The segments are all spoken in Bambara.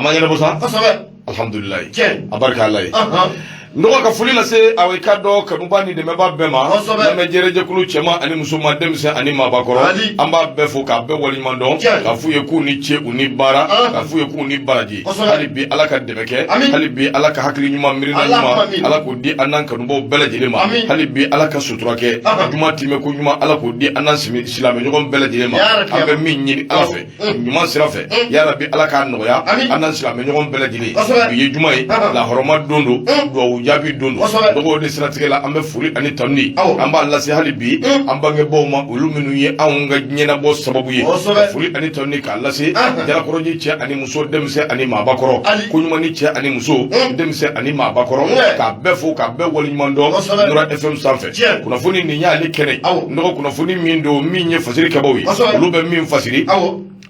A ma ɲɛnabɔ sa. Alhamdulilayi. A barika Ala ye. N dɔgɔ, ka foli lase aw i ka dɔn kanuba ni dɛmɛba bɛɛ ma. Lamɛn jɛrɛjɛkulu, cɛman ani musoman, denmisɛn ani maabakɔrɔ, an b'a bɛɛ fo k'a bɛɛ waleɲuman dɔn, k'a f'u ye k'u ni ce, u ni baara, k'a f'u ye k'u ni baraji. Hali bi Ala ka dɛmɛ kɛ, hali bi Ala ka hakili ɲuman, miirina ɲuman, Ala k'o di an n'an kanubaw bɛɛ lajɛlen ma. Hali bi Ala ka sutura kɛ, juma timɛ ko ɲuman, Ala k'o di an n'an silamɛɲɔgɔn bɛɛ lajɛlen ma. An bɛ min ɲini Ala fɛ ɲuman sira fɛ, yarabi Ala k'a nɔgɔya an n'an silamɛɲɔgɔn bɛɛ lajɛlen. Bi ye juma ye, lahɔrɔma don don, duwawu jaabi don don. Dɔgɔw de siratigɛ la, an bɛ foli ani tanuni an b'a lase hali bi an bangebaaw ma, olu minnu ye anw ka ɲɛnabɔ sababu ye. Foli ani tanuni k'a lase Jalakɔrɔji cɛ ani muso, denmisɛn ani maabakɔrɔ, koɲuman ni cɛ ani muso, denmisɛn ani maabakɔrɔ, k'a bɛɛ fo k'a bɛɛ waleɲuman dɔn Nura FM sanfɛ. Kunnafoni nin y'ale kɛnɛ nɔgɔ, kunnafoni min don, min ye fasiri kɛbaw ye, olu bɛ min fasiri,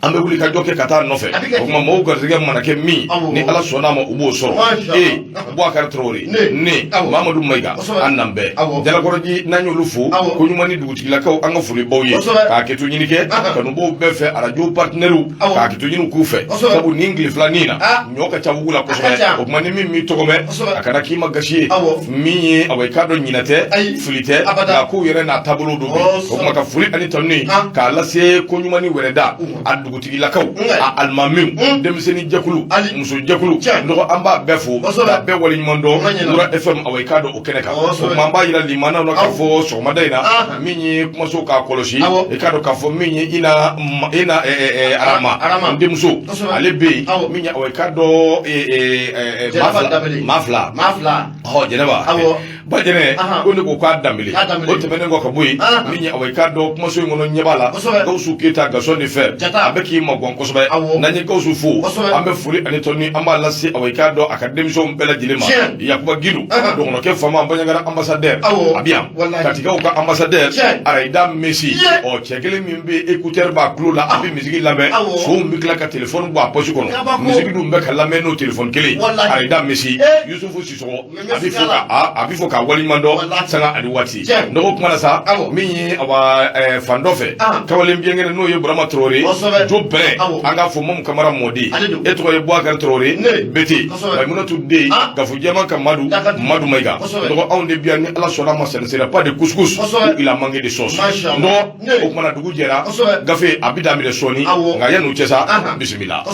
an bɛ wuli ka jɔ kɛ ka taa nɔfɛ. O tuma maaw garisɛgɛ mana kɛ min, ni Ala sɔnna a ma, u b'o sɔrɔ. E Boubacar Traoré, ne Mamadu Mayiga, an nan bɛɛ Jalakɔrɔji, n'an y'olu fo ko ɲuman ni dugutigilakaw, an ka foli baw ye k'a kɛto ɲini kɛ kanubaw bɛɛ fɛ, arajo partenaires k'a kɛto ɲini k'u fɛ, sabu nin tile filanin na, ɲɔ ka ca wugu la kosɛbɛ. O tuma ni min m'i tɔgɔ mɛn, a kana k'i ma gasi ye. Min ye awa, i k'a dɔn ɲinɛ tɛ, fili tɛ, nka kow yɛrɛ n'a taabolo don bi. O tuma ka foli ani tanuni k'a lase ko ɲuman ni wɛrɛda a dugutigilakaw, a alimamiw, denmisɛnnin jɛkulu, muso jɛkulu, nɔgɔ, an b'a bɛɛ fo k'a bɛɛ waleɲuman dɔn Nura FM, awa i k'a dɔn o kɛnɛ kan. O tuma an b'a yira limanaw na k'a fɔ sɔgɔmada in na, min ye kumaso k'a kɔlɔsi, i k'a dɔn k'a fɔ min ye ina ina Arama n denmuso, ale bɛ yen. Min ye awa i k'a dɔn maa fila maa fila. Ɔ Jɛnɛba ba Jɛnɛ ko ne ko k'a Danbele. O tɛmɛnen kɔ ka bɔ yen, min ye awa i k'a dɔn kumaso in kɔnɔ, ɲɛ b'a la Gawusu Keyita Gasɔn de fɛ, a bɛ k'i magɔn kosɛbɛ. N'an ye Gawusu fo, an bɛ foli ani tɔni an b'a lase awa i k'a dɔn a ka denmisɛnw bɛɛ lajɛlen ma. Yakuba Gindo, dɔgɔnɔkɛ faama, Bandiagara ambassadeur, a bɛ yan. Katikaw ka ambassadeur Arayida Messi, ɔ cɛ kelen min bɛ écouteur b'a tulo la, a bɛ musique lamɛn, sow bɛ tila ka téléphone bɔ a poche kɔnɔ, musique dun bɛ ka lamɛn n'o téléphone kelen. Arayida Messi, Yusufu Sisɔgɔ, a bɛ fɔ k'a waleɲuman dɔn sanga ani waati. Nɔgɔ kuma na sa, min ye awa fan dɔ fɛ, kamalen biɲɛkɛnɛ, n'o ye Burama Traoré jo bɛrɛ, an k'a fɔ Mamu Kamara mɔden, e tɔgɔ ye Boubacar Traoré Bete Mayimunatu den, Gafu jɛman ka Madu Madu Mayiga. Nɔgɔ, anw de bi yan, ni Ala sɔnna a ma, ça ne sera pas de couscous, il a manqué de sauce. Nɔgɔ, o kumana dugu jɛra, gafe a bɛ daminɛ sɔɔni, nka yan'o cɛ sa, bisimila.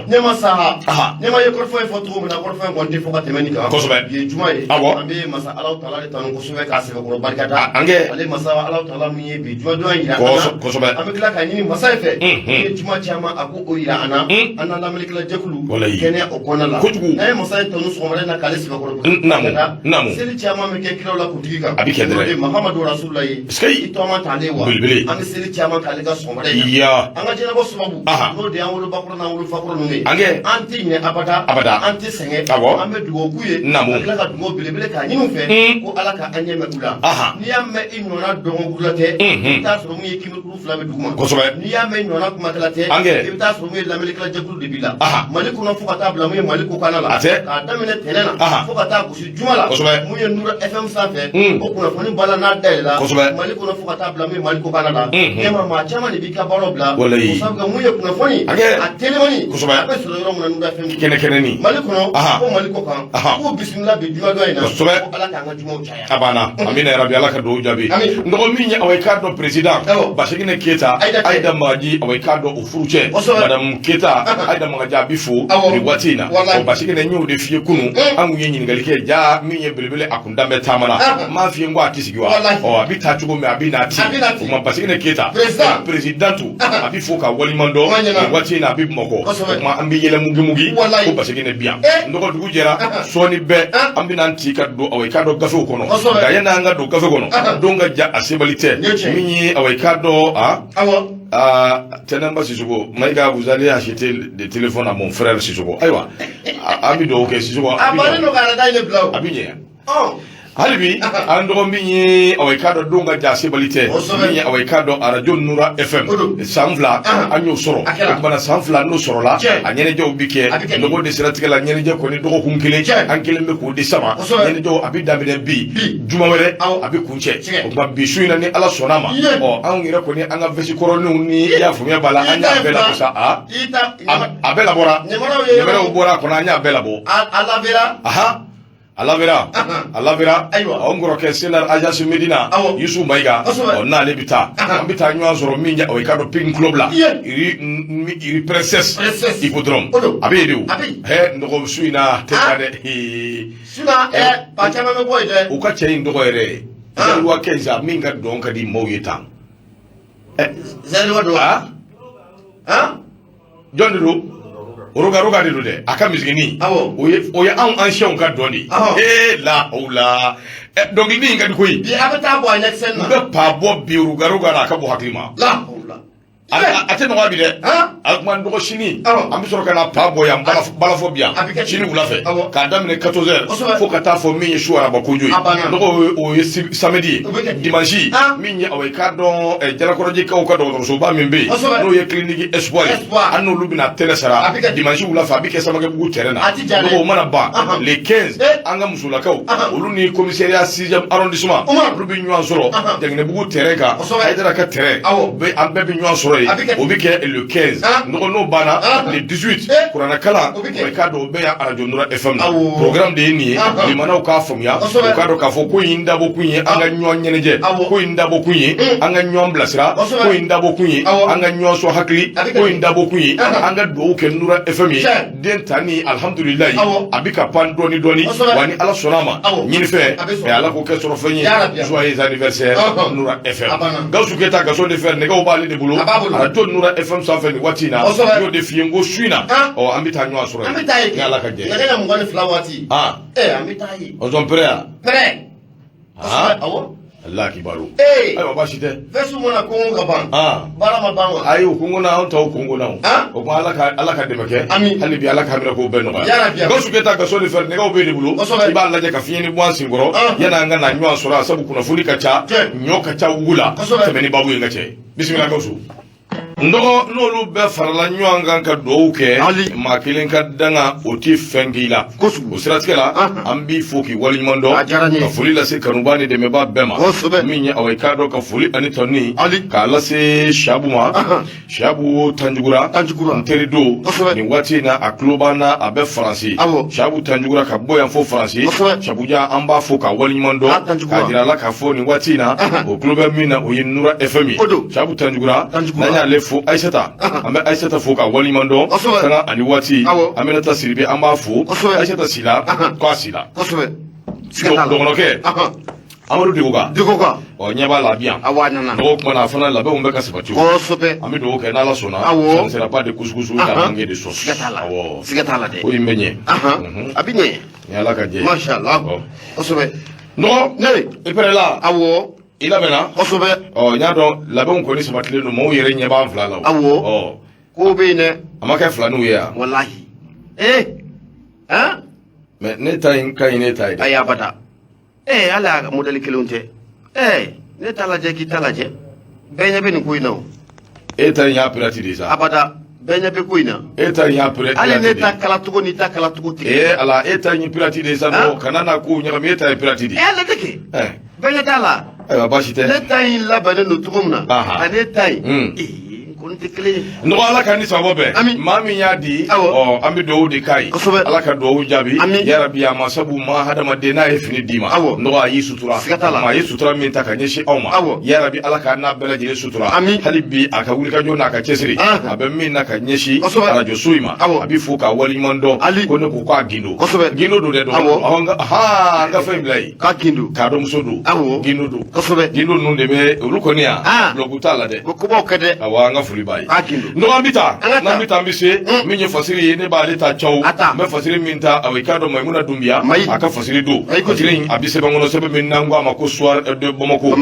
Ne ma sa, ne ma ye kɔrɔfɔ in fɔ cogo min na, kɔrɔfɔ in kɔni tɛ fɔ ka tɛmɛ nin kan. Bi ye juma ye. An bɛ masa Alahu taala de tanu kosɛbɛ, k'a sɛbɛkɔrɔ barikada. An kɛ ale masa Alahu taala min ye bi juma don yira an na. An bɛ tila k'a ɲini masa in fɛ, ni ye juma caman a ko o yira an na, an n'an lamɛnnikɛla jɛkulu kɛnɛ o kɔnɔna la. N'an ye masa in tanu sɔgɔmada in na k'ale sɛbɛkɔrɔ barikada, seli caman bɛ kɛ kiraw la kuntigi kan. A bɛ kɛ dɛrɛ. O de Mahamadu Rasulullahi, i tɔgɔma t'ale wa. Belebele. An bɛ seli caman k'ale ka sɔgɔmada in na. An ka jɛnɛbɔ sababu, n'o de y'an wolobakɔrɔ n'an wolofakɔrɔ ninnu ye. An kɛ An tɛ ɲinɛ abada. Abada. An tɛ sɛgɛn. An bɛ dugawu k'u ye. Ka tila ka dugawu belebele k'a ɲini u fɛ ko Ala ka an ɲɛ mɛn u la. N'i y'a mɛn i ɲɔgɔnna dɔgɔnkuru tɛ, i bɛ taa sɔrɔ mun ye kimirikuru fila bɛ dugu ma. N'i y'a mɛn ɲɔgɔnna kumakɛla tɛ, An kɛ i bɛ taa sɔrɔ mun ye lamɛnnikɛla jɛkulu de b'i la. Mali kɔnɔ fo ka taa bila mun ye Mali kɔkanna la. A tɛ. K'a daminɛ tɛnɛn na fo ka taa gosi juma la. Mun ye Nura FM sanfɛ. O kunnafoni bala n'a dayɛlɛla. Mali kɔnɔ fo ka taa bila mun ye Mali kɔkanna la. Ɲɛma maa caman de b'i ka baaraw bila. O sabu kɛ mun ye kunnafoni. An kɛ A telimani. A bɛ sɔrɔ yɔrɔ min na, Nura FM. Kɛnɛ kɛnɛni. Mali kɔnɔ fo Mali kɔkan. K'u bisimila bi juma dɔ in na. Ko Ala k'an ka jumaw caya. A banna, amina yarabi, Ala ka dugawu jaabi. Amin. N dɔgɔ, min ye awa i k'a dɔn président Basigine Keyita, Ayida Ayida Magaji, awa i k'a dɔn o furucɛ madame Keyita, Ayida Magaji, a bɛ fo nin waati in na. Ɔ Basigine, n y'o de f'i ye kunun, an kun ye ɲininkali kɛ ja min ye belebele, a kun danbɛ taama na, n m'a f'i ye n ko a tɛ sigi wa? Ɔ a bɛ taa cogo min, a bɛ na ten. A bɛ na ten. O tuma Basigine Keyita, Président. Président, a bɛ fo ka waleɲuman dɔn nin waati in na, a bɛ Bamakɔ. O tuma an bɛ yɛlɛ mugi mugi ko Basigine bi yan. N dɔgɔ, dugu jɛra, sɔɔni bɛɛ an bɛna an ci ka don awa i k'a dɔn gafew kɔnɔ. Nka yanni an ka don gafe kɔnɔ, don ka ja, a sebali tɛ. Nin ye tiɲɛ ye. Min ye awa i k'a dɔn a aa Tɛnɛnba Sisoko Mayiga, vous allez acheter des téléphones à mon frère Sisoko. Ayiwa, an bɛ dugawu kɛ Sisoko. A a bɛ bannen ɲɛ. don k'a da in de bila o. A bɛ ɲɛ. Hali bi an dɔgɔ min ye awa i k'a dɔn don ka ja sebali tɛ min ye awa i k'a dɔn arajo Nura FM san 2 an y'o sɔrɔ o tuma na san 2 n'o sɔrɔla a ɲɛnajɛw bi kɛ nɔgɔ de siratigɛ la ɲɛnajɛ kɔni dɔgɔkun kelen an kelen bɛ k'o de sama ɲɛnajɛw a bɛ daminɛ bi juma wɛrɛ a bɛ kuncɛ o tuma bi su in na ni Ala sɔnna a ma ɔ anw yɛrɛ kɔni an ka veste kɔrɔninw ni i y'a faamuya b'a la an y'a bɛɛ labɔ sa a bɛɛ labɔra ɲamanaw bɔra a kɔnɔ an y'a bɛɛ labɔ a labɛnna ahan a labɛnna a labɛnna ayiwa n kɔrɔkɛ Senar agence Medina Yusu Mayiga ɔ n'ale bɛ taa an bɛ taa ɲɔgɔn sɔrɔ min o i k'a dɔn Ping Club la rue Princesse Hippodrome a bɛ yen de o hɛ nɔgɔ su in na tɛ taa dɛ ba caman bɛ bɔ yen dɛ u ka cɛ in tɔgɔ yɛrɛ Zaliwa Kɛnza min ka dɔn ka di maaw ye tan Zaliwa don jɔn de don roga de don dɛ a ka misigini o ye anw ancienw ka dɔn de ye ee la o la dɔnkili in ka di koyi bi a bɛ taa bɔ a ɲɛkisɛ na n bɛ pa bɔ bi roga la a ka bɔ hakili ma la a tɛ nɔgɔya bi dɛ a kuma n dɔgɔ sini an bɛ sɔrɔ ka na pa bɔ yan balafɔ bi yan sini wula fɛ k'a daminɛ 14 heures fo ka taa fɔ min ye su araba kojo ye dɔgɔ o ye samedi ye dimanche min ye awa i k'a dɔn jalakɔrɔjikaw ka dɔgɔtɔrɔsoba min bɛ yen n'o ye clinique Espoir ye an n'olu bɛna tɛnɛ sara dimanche wula fɛ a bɛ kɛ Samakɛbugu terrain na donc o mana ban le 15 an ka musolakaw olu ni commissariat 6e arrondissement olu bɛ ɲɔgɔn sɔrɔ Jaginɛbugu terrain kan Hayidara ka terrain an bɛɛ bɛ ɲɔgɔn sɔrɔ yen o bɛ kɛ le 15 nɔgɔ n'o banna le 18 kuranɛkalan i k'a dɔn o bɛɛ yan arajo Nura FM na programme de ye nin ye limanaw k'a faamuya u k'a dɔn k'a fɔ ko in dabɔkun ye an ka ɲɔgɔn ɲɛnajɛ ko in dabɔkun ye an ka ɲɔgɔn bilasira ko in dabɔkun ye an ka ɲɔgɔn sɔn hakili ko in dabɔkun ye an ka dugawu kɛ Nura FM ye den ta ni alihamudulilayi a bɛ ka pan dɔɔni dɔɔni wa ni Ala sɔnna a ma ɲinifɛn mais Ala k'o kɛ sɔrɔfɛn ye joyeux anniversaire Nura FM Gawusu Keyita Gaston de fer nɛgɛw b'ale de bolo arajo Nura FM sanfɛ nin waati in na n y'o de f'i ye n ko su in na ɔ an bɛ taa ɲɔgɔn sɔrɔ yen ni Ala ka jɛ ye nɛgɛ ɲɛ 22 waati an bɛ taa yen on sont prêts prêt awɔ Allah kibaru ayiwa baasi tɛ veste mana kɔngɔ ka ban baara ma ban wa ayi o kɔngɔ na anw taw kɔngɔ na o kuma Ala ka dɛmɛ kɛ hali bi Ala ka minɛ k'o bɛɛ nɔgɔya Gawusu Keyita Gaston de fer nɛgɛw b'e de bolo i b'a lajɛ ka fiɲɛni bɔ an senkɔrɔ yanni an ka na ɲɔgɔn sɔrɔ a sabu kunnafoni ka ca ɲɔ ka ca wugu la tɛmɛ ni babu ye n ka cɛ bisimila Gawusu n dɔgɔ n'olu bɛɛ farala ɲɔgɔn kan ka dugawu kɛ maa kelen ka danga o tɛ fɛn k'i la o siratigɛ la an b'i fo k'i waleɲuman dɔn ka foli lase kanubaa ni dɛmɛbaa bɛɛ ma min ye awa i k'a dɔn ka foli ani tɔni k'a lase Siyabu ma Siyabu Tanjugura n teri don nin waati in na a tulo b'an na a bɛ Faransi Siyabu Tanjugura ka bɔ yan fo Faransi Siyabujan an b'a fo k'a waleɲuman dɔn k'a jira a la k'a fɔ nin waati in na o tulo bɛ min na o ye Nura FM ye Siyabu Tanjugura n'an y'ale fo Ayisata an bɛ Ayisata fo k'a waleɲuman dɔn sanga ani waati Aminata Sidibe an b'a fo Ayisata Sila k'a Sila dɔgɔnɔkɛ Amadu Degoka Degoka ɔ ɲɛ b'a la bi yan awɔ a nana dɔgɔ kuma na a fana labɛnw bɛ ka sabati kosɛbɛ an bɛ dugawu kɛ n'Ala sɔnna awɔ ça ne sera pas de couscous ça manque de sauce siga t'a la awɔ siga t'a la dɛ ko in bɛ ɲɛ a bɛ ɲɛ ni Ala ka jɛ ye masha Allah kosɛbɛ dɔgɔ ne i pɛrɛ la awɔ i labɛnna kosɛbɛ ɔ n y'a dɔn labɛnw kɔni sabatilen don maaw yɛrɛ ɲɛ b'an fila la awɔ ɔ ko bɛ yen dɛ a ma kɛ filaniw ye yan walahi ee han mais ne ta in ka ɲi ne ta ye dɛ ayi abada ee hali a modèle kelenw tɛ ee ne t'a lajɛ k'i ta lajɛ bɛɛ ɲɛ bɛ nin ko in na o e ta in y'a pirate de ye sa abada bɛɛ ɲɛ bɛ ko in na e ta in y'a pirate hali ne ta kalacogo n'i ta kalacogo tɛ ee ala e ta in ye pirate de ye sa nɔ kana na kow ɲagami e ta ye pirate de ye ee ale tɛ kɛ bɛɛ ɲɛ t'a la ayiwa baasi tɛ ne ta in labɛnnen don cogo min na ani e ta in ee kɔni tɛ kelen ye nɔgɔ Ala ka ni sababu bɛn Ami. maa min y'a di Awɔ. ɔ an bɛ dugawu de k'a ye Kosɛbɛ. Ala ka dugawu jaabi Ami. yarabi a ma sabu maa hadamaden n'a ye fini d'i ma Awɔ. nɔgɔ a y'i sutura Siga t'a la. a ye sutura min ta ka ɲɛsin anw ma Awɔ. yarabi Ala k'a n'a bɛɛ lajɛlen sutura Ami. hali bi a ka wulikajɔ n'a ka cɛsiri Ahan. a bɛ min na ka ɲɛsin Kosɛbɛ. arajo so in ma Awɔ. a bɛ fo k'a waleɲuman dɔn Ali. ko ne ko k'a gindo Kosɛbɛ. gindo don dɛ dɔgɔ Awɔ. Awɔ, haan n ka fɛn bila yen k'a gindo k'a dɔn muso don Awɔ. gindo don kosɛbɛ gindo ninnu de bɛ olu kɔni yan Ah. bulɔku t'a la dɛ ko kobaw kɛ dɛ awɔ an ka foli foli b'a ye. Nɔgɔ an bɛ taa, n'an bɛ taa an bɛ se min ye fasiri ye, ne b'ale ta caw, n bɛ fasiri min ta, awɔ, i k'a dɔn Mayimuna Dunbiya a ka fasiri don. Fasiri in a bɛ sɛbɛn kɔnɔ, sɛbɛn min n'an ko a ma ko Soir de Bamako.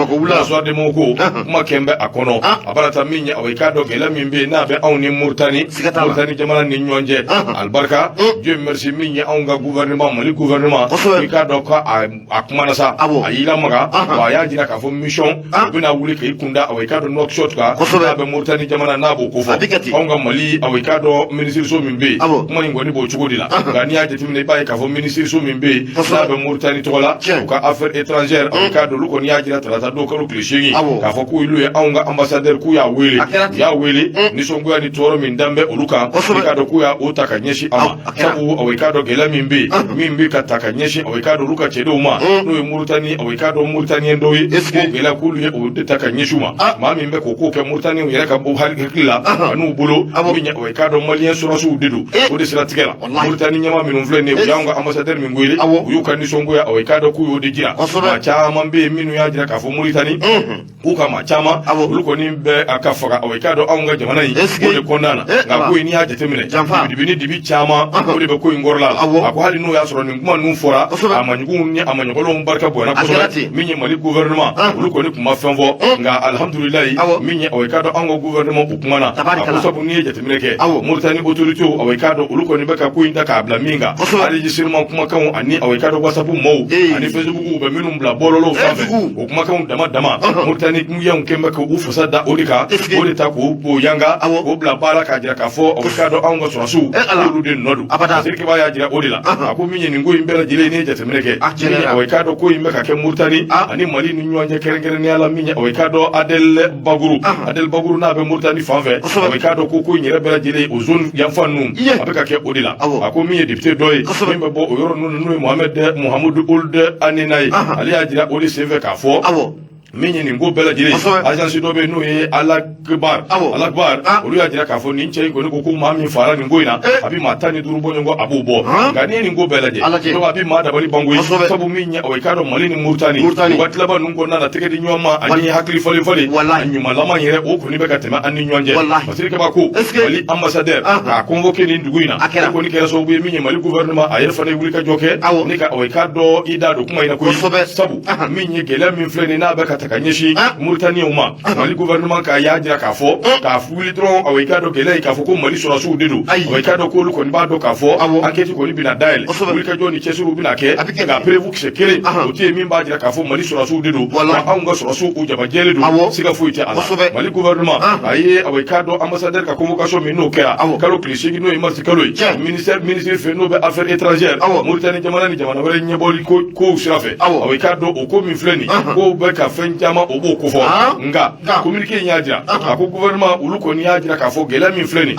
Soir de Bamako, kuma kɛn bɛ a kɔnɔ. A bara ta min ye, awɔ, i k'a dɔn gɛlɛya min bɛ yen n'a bɛ anw ni Moritani, Moritani jamana ni ɲɔgɔn cɛ, alibarika Dieu merci, min ye anw ka gouvernement, Mali gouvernement, i k'a dɔn ko a kumana sa, a y'i lamaga wa a y'a jira k'a fɔ mission u bɛna wuli k'i kunda, awɔ, i k'a dɔn Nouakchott kan, n'a bɛ Moritani jamana, n'a b'o kofɔ. Anw ka Mali, awɔ, i k'a dɔn minisiriso min bɛ yen, kuma in kɔni b'o cogo de la. Nka n'i y'a jateminɛ, i b'a ye k'a fɔ minisiriso min bɛ yen n'a bɛ Moritani tɔgɔ la, u ka affaires étrangères, awɔ, i k'a dɔn olu kɔni y'a jira tarata don kalo tile 8 k'a fɔ k'olu ye anw ka ambassadeur k'u y'a wele, u y'a wele, nisɔngoya ni tɔɔrɔ min dan bɛ olu kan, i k'a dɔn k'u y'a o ta ka ɲɛsin a ma. Sabu, awɔ, i k'a dɔn gɛlɛya min bɛ yen, min bɛ ka ta ka ɲɛsin, awɔ, i k'a dɔn olu ka cɛdenw ma, n'o ye Moritani, awɔ, i k'a dɔn Moritanien dɔw ye, k'o gɛlɛya k'olu ye o de ta ka ɲɛsin u ma. Maa min bɛ k'o ko kɛ, Moritanienw yɛrɛ ka bɔ hakili la an'u bolo min ye, awɔ, i k'a dɔn Malien sɔrɔdasiw de don. O de siratigɛ la, Moritani ɲɛmaa minnu filɛ nin ye, u y'anw ka ambassadeur min wele, u y'u ka nisɔngoya, awɔ, i k'a dɔn k'u y'o de jira. Maa caman bɛ yen minnu y'a jira k'a fɔ Moritani k'u ka maa caman, olu kɔni bɛ a ka faga, awɔ, i k'a dɔn anw ka jamana in o de kɔnɔna na. Nka ko in, n'i y'a jateminɛ, dibi ni dibi caman o de bɛ ko in kɔrɔla la. A ko hali n'o y'a sɔrɔ nin kuma ninnu fɔra, a maɲuguw ni a maɲɔgɔnlenw barika bonyana kosɛbɛ. Min ye Mali gouvernement, olu kɔni tun ma fɛn fɔ, nka alihamudulilayi, min ye, awɔ, i k'a dɔn anw ka gouvernement, u kumana. A ko sabu n'i ye jateminɛ kɛ, Moritani autorités, awɔ, i k'a dɔn olu kɔni bɛ ka ko in ta k'a bila min kan, enregistrement kumakanw ani, awɔ, i k'a dɔn WhatsApp mɔɔw ani Facebook bɛ minnu bila bɔlɔlɔw sanfɛ, o kumakanw dama dama, Mauritanienw kɛn bɛ k'u fasa da o de kan, o de ta k'o yanga k'o bila baara k'a jira k'a fɔ, awɔ, i k'a dɔn anw ka sɔrɔdasiw k'olu de nɔ don. Fasiri Keba y'a jira o de la. A ko min ye nin ko in bɛɛ lajɛlen, n'i ye jateminɛ kɛ, awɔ, i k'a dɔn ko in bɛ ka kɛ Mauritanie ani Mali ni ɲɔgɔn cɛ, kɛrɛnkɛrɛnnenya la min ye, awɔ, i k'a dɔn Adel Baguru, Adel Baguru n'a bɛ Mauritanie fan fɛ, awɔ, i k'a dɔn ko in yɛrɛ bɛɛ lajɛlen o zone yanfan ninnu a bɛ ka kɛ o de la. A ko min ye député dɔ ye min bɛ bɔ o yɔrɔ ninnu, n'o ye Mohamed Muhamudu Ould Anena ye, ale y'a jira o de senfɛ k'a fɔ min ye nin ko bɛɛ lajɛlen, agence dɔ bɛ yen n'o ye Alakbar, Alakbar, olu y'a jira k'a fɔ nin cɛ in kɔni ko maa min fara nin ko in na, a bɛ maa 15 bɔ ɲɔgɔn, a b'o bɔ. Nka n'i ye nin ko bɛɛ lajɛ, donc a bɛ maa dabali ban koyi. Sabu min ye, awɔ, i k'a dɔn Mali ni Mauritanie waati laban ninnu kɔnɔna na, tɛgɛ di ɲɔgɔn ma ani hakili falen falen a ɲumanlama yɛrɛ, o kɔni bɛ ka tɛmɛ an ni ɲɔgɔn cɛ. Fasiri Keba ko Mali ambassadeur k'a convoqué nin dugu in na, o kɔni kɛra sababu ye min ye Mali gouvernement a yɛrɛ fana ye wuli ka jɔ kɛ ni ka, awɔ, i k'a dɔn i da don kuma in na koyi. Sabu min ye gɛlɛya min filɛ nin n'a bɛ ka ta ka ɲɛsin Mauritanienw ma, Mali gouvernement k'a y'a jira k'a fɔ k'a wuli dɔrɔn, awɔ, i k'a dɔn gɛlɛya in k'a fɔ ko Mali sɔrɔdasiw de don, awɔ, i k'a dɔn k'olu kɔni b'a dɔn k'a fɔ enquête kɔni bɛna dayɛlɛ, wulikajɔ ni cɛsiriw bɛna kɛ, nka preuve kisɛ kelen o tɛ yen min b'a jira k'a fɔ Mali sɔrɔdasiw de don. Wa anw ka sɔrɔdasiw u jaba jɛlen don, siga foyi tɛ a la. Mali gouvernement a ye, awɔ, i k'a dɔn ambassadeur ka convocation min n'o kɛra kalo tile 8, n'o ye mars kalo ye, ministère ministre fɛ n'o bɛ affaires étrangères, Mauritanie jamana ni jamana wɛrɛ ɲɛbɔli kow sira fɛ, awɔ, i k'a dɔn o ko min filɛ nin ko bɛ ka fɛn caman o b'o kofɔ. Nka communiqué in y'a jira, a ko gouvernement olu kɔni y'a jira k'a fɔ gɛlɛya min filɛ nin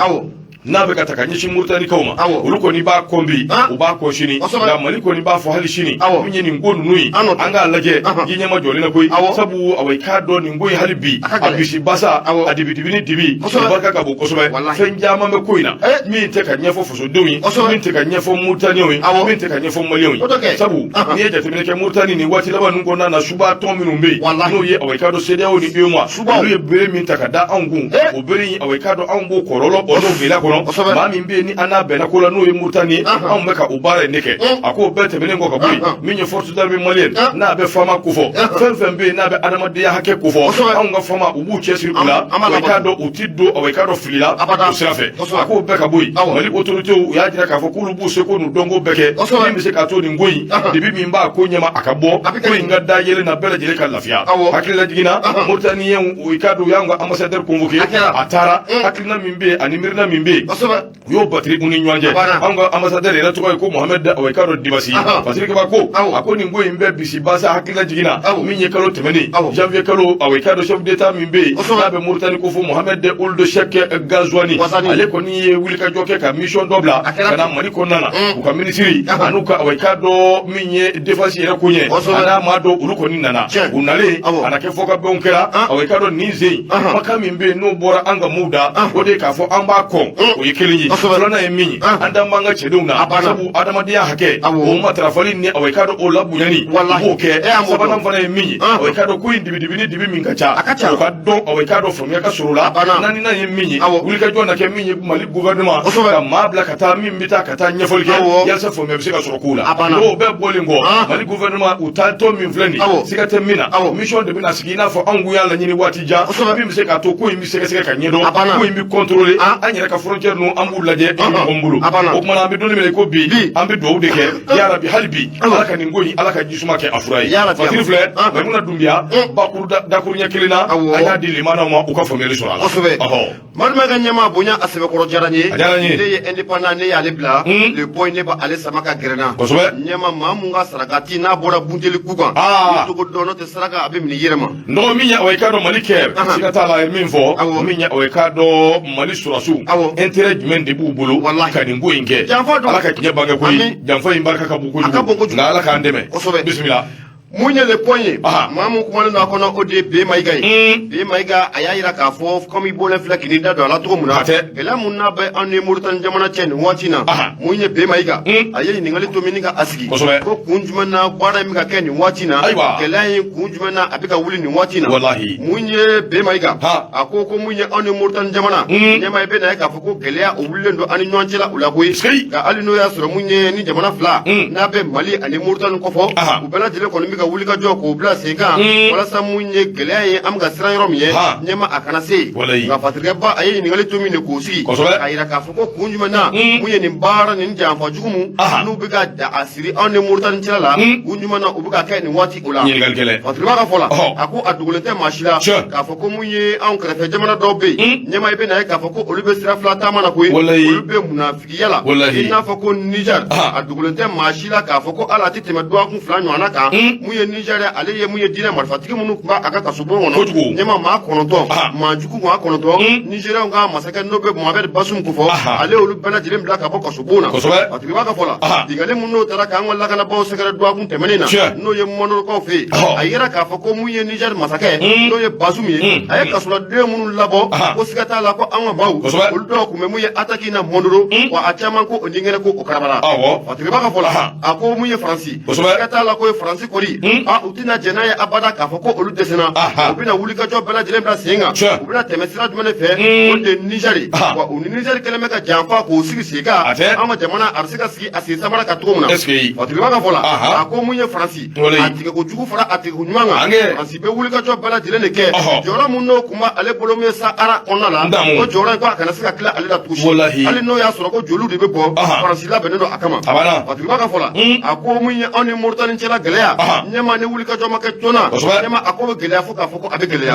n'a bɛ ka ta ka ɲɛsin Mauritaniekaw ma, olu kɔni b'a kɔn bi, u b'a kɔn sini. Nka Mali kɔni b'a fɔ hali sini, min ye nin ko ninnu ye, an k'a lajɛ ji ɲɛma jɔlen na koyi. Sabu, awɔ, i k'a dɔn nin ko in hali bi a bisi basa, a dibidibi ni dibi barika ka bon kosɛbɛ. Fɛn caman bɛ ko in na min tɛ ka ɲɛfɔ fasodenw ye, min tɛ ka ɲɛfɔ Mauritanienw ye, min tɛ ka ɲɛfɔ Malienw ye. Sabu n'i ye jateminɛ kɛ, Mauritanie nin waati laban ninnu kɔnɔna na, suba tɔn minnu bɛ yen n'o ye, awɔ, i k'a dɔn CEDEAO ni UEMOA, olu ye bere min ta ka da anw kun, o bere in, awɔ, i k'a dɔn anw b'o kɔlɔlɔ o n'o gɛlɛya kɔnɔ. Maa min bɛ yen ni an n'a bɛnna ko la, n'o ye Mauritanie ye, anw bɛ ka o baara in de kɛ. A k'o bɛɛ tɛmɛnen kɔ ka bɔ yen, min ye force d'armée malienne n'a bɛ FAMa kofɔ, fɛn fɛn bɛ yen n'a bɛ adamadenya hakɛ kofɔ, anw ka FAMa u b'u cɛsiri u la, awɔ, i k'a dɔn u ti don, awɔ, i k'a dɔn fili la o sira fɛ. A k'o bɛɛ ka bɔ yen, Mali autorités u y'a jira k'a fɔ k'olu b'u seko n'u dɔnko bɛɛ kɛ min bɛ se k'a to nin ko in dibi min b'a ko ɲɛma a ka bɔ, ko in ka da yelen na, bɛɛ lajɛlen ka lafiya. Hakililajigin na, Mauritaniens i k'a dɔn u y'an ka ambassadeur convoqué, a taara, hakilina min bɛ yen ani miirina min bɛ yen, u y'o batiri u ni ɲɔgɔn cɛ. Anw ka ambassadeur yɛrɛ tɔgɔ ye ko Mohamed, awɔ, i k'a dɔn Dibasi. Fasiri Keba ko a ko nin ko in bɛɛ bisi basa hakilila jiginna min ye kalo tɛmɛnen, janvier kalo, awɔ, i k'a dɔn chef d'état min bɛ yen n'a bɛ Mauritanie ko fɔ Mohamed Ould Cheikh Ghazouani, ale kɔni ye wulikajɔ kɛ ka mission dɔ bila ka na Mali kɔnɔna na, u ka minisiri an'u ka, awɔ, i k'a dɔn min ye défense yɛrɛ ko ɲɛ a n'a maa dɔw, olu kɔni nana. U nalen a na kɛ fɔkabɛnw kɛra, awɔ, i k'a dɔn nin sen kumakan min bɛ yen n'o bɔra an ka maaw da, o de ye k'a fɔ an b'a kɔn. O ye kelen ye. Filanan ye min ye, an dan b'an ka cɛdenw na, sabu adamadenya hakɛ o matarafali ni awa i k'a dɔn o labonyani, u b'o kɛ. Sabanan fana ye min ye, awa i k'a dɔn ko in dibidibi ni dibi min ka ca, o ka dɔn, awa i k'a dɔn faamuya ka sɔrɔ o la. Naaninan ye min ye, wulikajɔ na kɛ min ye, Mali gouvernement ka maa bila ka taa min bɛ taa ka taa ɲɛfɔli kɛ yalasa faamuya bɛ se ka sɔrɔ kow la. N'o bɛɛ bɔlen kɔ, Mali gouvernement u taatɔ min filɛ nin ye, siga tɛ min na, mission de bɛna sigi i n'a fɔ anw kun y'a laɲini waati jan, min bɛ se k'a to ko in bɛ sɛgɛsɛgɛ ka ɲɛdɔn, ko in bɛ contrôler. An yɛrɛ ka frontière ninnu, an b'u lajɛ ɲɔgɔn bolo. O tuma na, an bɛ don min na i ko bi, an bɛ dugawu de kɛ, yarabi, hali bi Ala ka nin ko in, Ala ka jisuma kɛ a fura ye. Fatiri filɛ, Maimuna Dunbiya, bakuru dakuruɲɛ kelen na, an y'a di limanaw ma, u ka faamuyali sɔrɔ a la. Madu ka ɲɛmaa bonya a sɛbɛkɔrɔ diyara n ye. A diyara n ye. Ne ye indépendant, ne y'ale bila. Le Point, ne b'ale sama ka gɛrɛ n na. Ɲɛma maa mun ka sarakati n'a bɔra bunteli ku kan. Ni togo dɔn n'o tɛ saraka, a bɛ minɛ i yɛrɛ ma. N dɔgɔ, min ye awa i k'a dɔn Mali kɛ, siga t'a la, a ye min fɔ, min ye awa i k'a dɔn Mali sɔrɔdasiw, intérêt jumɛn de b'u bolo ka nin ko in kɛ? Janfa don. Ala ka tiɲɛ bange koyi. Janfa in barika ka bon kojugu, nka Ala k'an dɛmɛ. Bisimila. Mun ye Le Point ye, maa mun kumalen don a kɔnɔ, o de ye B Mayiga ye. B Mayiga, a y'a jira k'a fɔ komi i bɔlen filɛ k'i da don a la cogo min na, gɛlɛya mun n'a bɛ anw ni Moritani jamana cɛ nin waati na. Mun ye B Mayiga, a ye ɲininkali to min ka a sigi ko kun jumɛn na baara in bɛ ka kɛ nin waati na, gɛlɛya in kun jumɛn na a bɛ ka wuli nin waati na. Mun ye B Mayiga, a ko mun ye anw ni Moritani jamana, ɲɛma i bɛ na ye k'a fɔ ko gɛlɛya o wulilen don an ni ɲɔgɔn cɛla o la koyi. Nka hali n'o y'a sɔrɔ mun ye ni jamana fila n'a bɛ Mali ani Moritani kofɔ, u bɛɛ lajɛlen kɔni bɛ ka wuli ka jɔ k'o bila sen kan walasa mun ye gɛlɛya ye, an bɛ ka siran yɔrɔ min ye, ɲɛma a kana se yen. Nka Fatirikɛba, a ye ɲininkali to min de k'o sigi k'a jira k'a fɔ ko kun jumɛn na mun ye nin baara nin janfa jugu mun n'u bɛ ka da a siri anw ni Moritani cɛla la, kun jumɛn na u bɛ ka kɛ nin waati o la. Fatiriba ka fɔ la, a ko a dogolen tɛ maa si la k'a fɔ ko mun ye anw kɛrɛfɛ jamana dɔw bɛ yen, ɲɛma i bɛ na ye k'a fɔ ko olu bɛ sira fila taama na koyi, olu bɛ munafigiya la i n'a fɔ ko Niger. A dogolen tɛ maa si la k'a fɔ ko hali a tɛ tɛmɛ dɔgɔkun 2 ɲɔgɔnna kan, mun ye Niger, ale ye mun ye diinɛ marifatigi minnu tun b'a ka kasobon kɔnɔ, ɲɛma maa 9, maa jugu maa 9, Nigériens ka masakɛ n'o bɛ Mohamed Bazoum ko fɔ, ale olu bɛɛ lajɛlen bila ka bɔ kasobon na. Fatiriba ka fɔ la, binkanni mun n'o taara k'an ka lakanabaaw sɛgɛrɛ dɔgɔkun tɛmɛnen na, n'o ye Mondorokaw fɛ yen, a yira k'a fɔ ko mun ye Niger masakɛ, n'o ye Bazoum ye, a ye kasoladen minnu labɔ, ko siga t'a la ko an ka maaw, olu dɔw tun bɛ mun ye attaque na Mondoro, wa a caman ko o ni kɛnɛ ko o karabara. Fatiriba ka fɔ la, a ko mun ye Faransi, siga t'a la ko ye Faransi kɔni, a u tɛna jɛn n'a ye abada k'a fɔ ko olu dɛsɛna. U bɛna wulikajɔ bɛɛ lajɛlen bila sen kan. U bɛna tɛmɛ sira jumɛn de fɛ? O de ye Niger ye. Wa u ni Niger kɛlen bɛ ka janfa k'o sigi sen kan, an ka jamana a bɛ se ka sigi a sen samara kan cogo min na. Fatiriba ka fɔ la, a ko mun ye Faransi, a tigɛko jugu fara a tigɛko ɲuman kan, Faransi bɛ wulikajɔ bɛɛ lajɛlen de kɛ. Jɔyɔrɔ mun n'o tun b'ale bolo min ye Sahara kɔnɔna la, o jɔyɔrɔ in ko a kana se ka tila ale la tugun, hali n'o y'a sɔrɔ ko joliw de bɛ bɔ, Faransi labɛnnen don a kama. Fatiriba ka fɔ la, a ko mun ye anw ni Moritani cɛla gɛlɛya, ɲɛma ni wulikajɔ ma kɛ joona, ɲɛma a ko bɛ gɛlɛya fo k'a fɔ ko a bɛ gɛlɛya.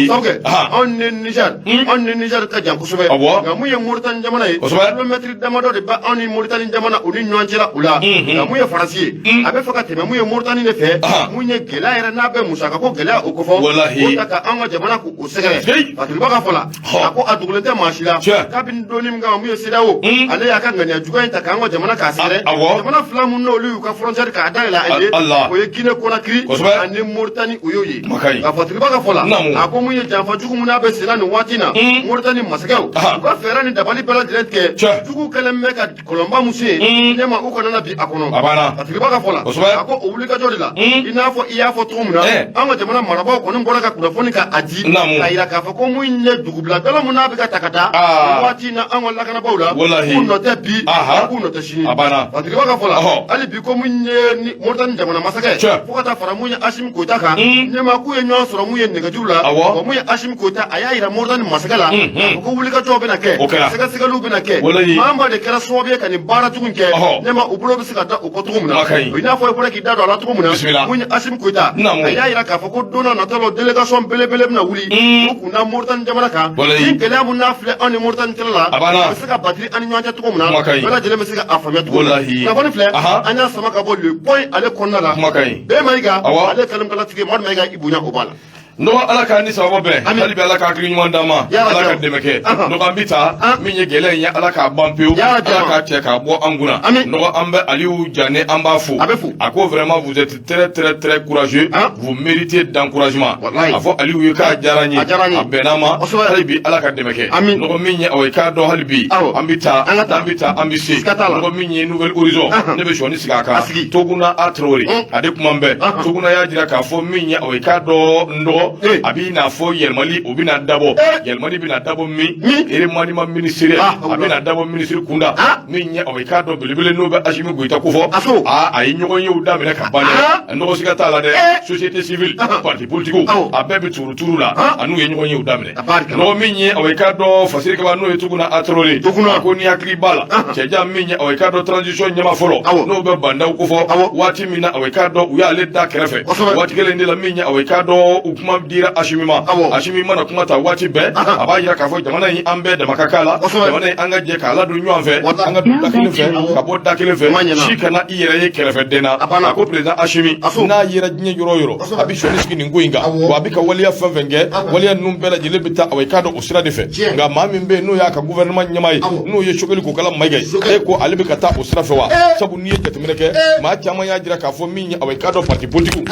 Sabu kɛ anw ni Niger, anw ni Niger ka jan kosɛbɛ, nka mun ye Moritani jamana ye, kilomɛtiri damadɔ de bɛ anw ni Moritani jamana u ni ɲɔgɔn cɛla o la. Nka mun ye Faransi ye, a bɛ fɛ ka tɛmɛ mun ye Moritani de fɛ, mun ye gɛlɛya yɛrɛ n'a bɛ musaka ko gɛlɛya o kofɔ, o ta ka an ka jamana k'o sɛgɛrɛ. Fatiriba ka fɔ la, a ko a dogolen tɛ maa si la kabini donni min kama mun ye CEDEAO, ale y'a ka ŋaniya juguya in ta k'an ka jamana k'a sɛgɛrɛ. Jamana fila mun n'olu y'u ka frontière k'a dayɛlɛ a ye, o ye Guinée Conakry ani Moritani, o y'o ye. Nka Fatiriba ka fɔ la, a ko mun ye janfa jugu mun n'a bɛ senna nin waati na, Moritani masakɛw u ka fɛɛrɛ ni dabali bɛɛ lajɛlen tigɛ, jugu kɛlen bɛ ka kɔlɔnba mun sen, ɲɛma u kana na bin a kɔnɔ. Fatiriba ka fɔ la, a ko o wulikajɔ de la, i n'a fɔ i y'a fɔ cogo min na, an ka jamana marabaaw kɔni bɔra ka kunnafoni ka a di k'a yira k'a fɔ ko mun ye dugubila gɛlɛn mun n'a bɛ ka ta ka taa nin waati in na an ka lakanabaaw la, k'u nɔ tɛ bi, k'u nɔ tɛ sini. Fatiriba ka fɔ la, hali bi ko mun ye Moritani jamana masakɛ, fo ka taa fara mun ye Asimi Goyita kan, ɲɛma k'u ye ɲɔgɔn sɔrɔ mun ye nɛgɛjuru la. Wa mun ye Asimi Goyita, a y'a yira Moritani masakɛ la k'a fɔ ko wulikajɔw bɛna kɛ, sɛgɛsɛgɛliw bɛna kɛ, maa maa de kɛra sababu ye ka nin baara jugu in kɛ, ɲɛma u bolo bɛ se ka da o kɔ cogo min na. I n'a fɔ i bɔra k'i da don a la cogo min na, mun ye Asimi Goyita, a y'a yira k'a fɔ ko don n'a nataw la, délégation belebele bɛna wuli u kun da Moritani jamana kan, ni gɛlɛya mun n'a filɛ anw ni Moritani cɛla la, a bɛ se ka batiri an ni ɲɔgɔn cɛ cogo min na, bɛɛ lajɛlen bɛ se ka a faamuya cogo min na. Kunnafoni filɛ, an y'a sama ka bɔ Le Point ale kɔnɔna la. B Mayiga, ale kalimakalatigi Madu Mayiga, i bonya o b'a la. Nɔgɔ Ala k'an ni sababa bɛn hali bi Ala ka hakili ɲuman d'an ma Ala ka dɛmɛ kɛ nɔgɔ an bɛ taa min ye gɛlɛya in ye Ala k'a ban pewu Ala k'a cɛ k'a bɔ an kunna nɔgɔ an bɛ Aliyu Jane an b'a fo a ko vraiment vous êtes très très très courageux vous méritez d'encouragement a fɔ Aliyu ye k'a diyara n ye a bɛnna ma hali bi Ala ka dɛmɛ kɛ nɔgɔ min ye aw ye k'a dɔn hali bi an bɛ taa an bɛ taa an bɛ se nɔgɔ min ye Nouvel Horizon ne bɛ sɔɔni sigi a kan Toguna A Traoré a de kuma bɛɛ Toguna y'a jira k'a fɔ min ye aw ye k'a dɔn n dɔgɔ a b'i n'a fɔ yɛlɛmali o bɛna dabɔ yɛlɛmali bɛna dabɔ min remaniement ministériel a bɛna dabɔ minisiri kunda min ye aw ye k'a dɔn belebele n'o bɛ Asimi Goyita kofɔ a ye ɲɔgɔnyew daminɛ ka ban dɛ nɔgɔ siga t'a la dɛ société civile parti politique a bɛɛ bɛ turu turu la a n'u ye ɲɔgɔnyew daminɛ nɔgɔ min ye aw ye k'a dɔn Fasiri Kaba n'o ye Tuguna A Traoré a ko ni hakili b'a la cɛjan min ye aw ye k'a dɔn transition ɲɛmaa fɔlɔ n'o bɛ Ba Ndaw kofɔ waati min na aw ye k'a dɔn u y'ale da kɛrɛfɛ waati kelen de la min ye aw ye k'a dɔn u kuma dira Asimi ma Asimi mana kuma ta waati bɛɛ a b'a jira k'a fɔ jamana in an bɛɛ dama ka kan la jamana in an ka jɛ k'a ladon ɲɔgɔn fɛ an ka don da kelen fɛ ka bɔ da kelen fɛ si kana i yɛrɛ ye kɛrɛfɛden na a ko président Asimi n'a yera diɲɛ yɔrɔ o yɔrɔ a bɛ sɔnni sigi nin ko in kan wa a bɛ ka waleya fɛn fɛn kɛ waleya ninnu bɛɛ lajɛlen bɛ taa aw ye k'a dɔn o sira de fɛ nka maa min bɛ yen n'o y'a ka gouvernement ɲɛmaa ye n'o ye Sogɛli Kokala Mayiga ye e ko ale bɛ ka taa o sira fɛ wa sabu n'i ye jateminɛ kɛ maa caman y'a jira k'a fɔ min ye aw ye k'a dɔn parti politique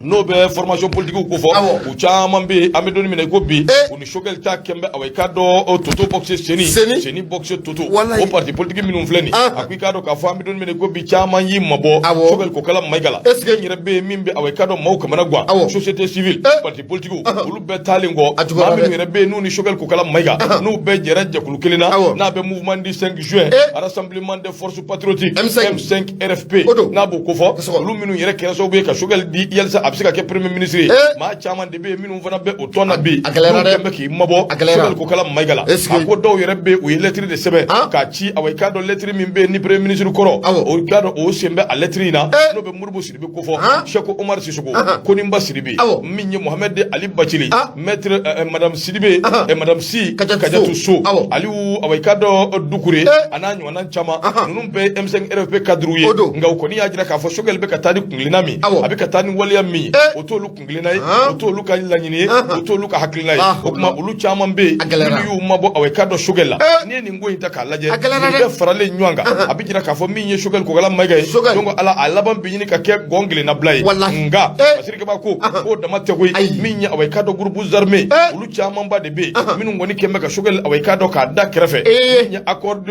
n'o bɛ formation politique ko fɔ u caman bɛ yen an bɛ don min na i ko bi u ni Sogɛli ta kɛn bɛ aw ye k'a dɔn toto boxe seni seni boxe toto o parti politique minnu filɛ nin a ko i k'a dɔn k'a fɔ an bɛ don min na i ko bi caman y'i mabɔ Sogɛli Kokala Mayiga la est ce que n yɛrɛ bɛ yen min bɛ aw ye k'a dɔn maaw kamana gan société civile parti politique olu bɛɛ taalen kɔ maa minnu yɛrɛ bɛ yen n'u ni Sogɛli Kokala Mayiga n'u bɛɛ jɛra jɛkulu kelen na n'a bɛ mouvement du 5 juin rassemblement des forces patriotiques M5 RFP n'a b'o kofɔ olu minnu yɛrɛ kɛra sababu ye ka Sogɛli di yalisa a bɛ se ka kɛ premier ministre ye maa caman de bɛ yen minnu fana bɛ o tɔn na bi n'u kɛn bɛ k'i mabɔ Sogɛli Kokala Mayiga la a ko dɔw yɛrɛ bɛ yen u ye lettre de sɛbɛn k'a ci awa i k'a dɔn lettre min bɛ yen ni premier ministre kɔrɔ o k'a dɔn o sen bɛ a lettre in na n'o bɛ Modibo Sidibe kofɔ Seko Umar Sisoko Konimba Sidibe min ye Mohamed Ali Bacili maître madame Sidibe madame Sy Kadiatou So Aliou awa i k'a dɔn Dukure a n'a ɲɔgɔnna caman ninnu bɛɛ ye M5 RFP cadre ye nka u kɔni y'a jira k'a fɔ Sogɛli bɛ ka taa ni kuntilenna min a bɛ ka taa ni waleya min ye o t'olu kuntilenna ye o t'olu ka laɲini ye o t'olu ka hakilina ye o tuma olu caman bɛ yen minnu y'u mabɔ awa i k'a dɔn Sogɛli la n'i ye nin ko in ta k'a lajɛ nin bɛɛ faralen ɲɔgɔn kan a bɛ jira k'a fɔ min ye Sogɛli Kokala Mayiga ye donc ala a laban bɛ ɲini ka kɛ gɔn kelennabila ye nka Fasiri Kaba ko k'o dama tɛ koyi min ye awa i k'a dɔn groupes armés olu camanba de bɛ yen minnu kɔni kɛn bɛ ka Sogɛli awa i k'a dɔn k'a da kɛrɛfɛ min ye accord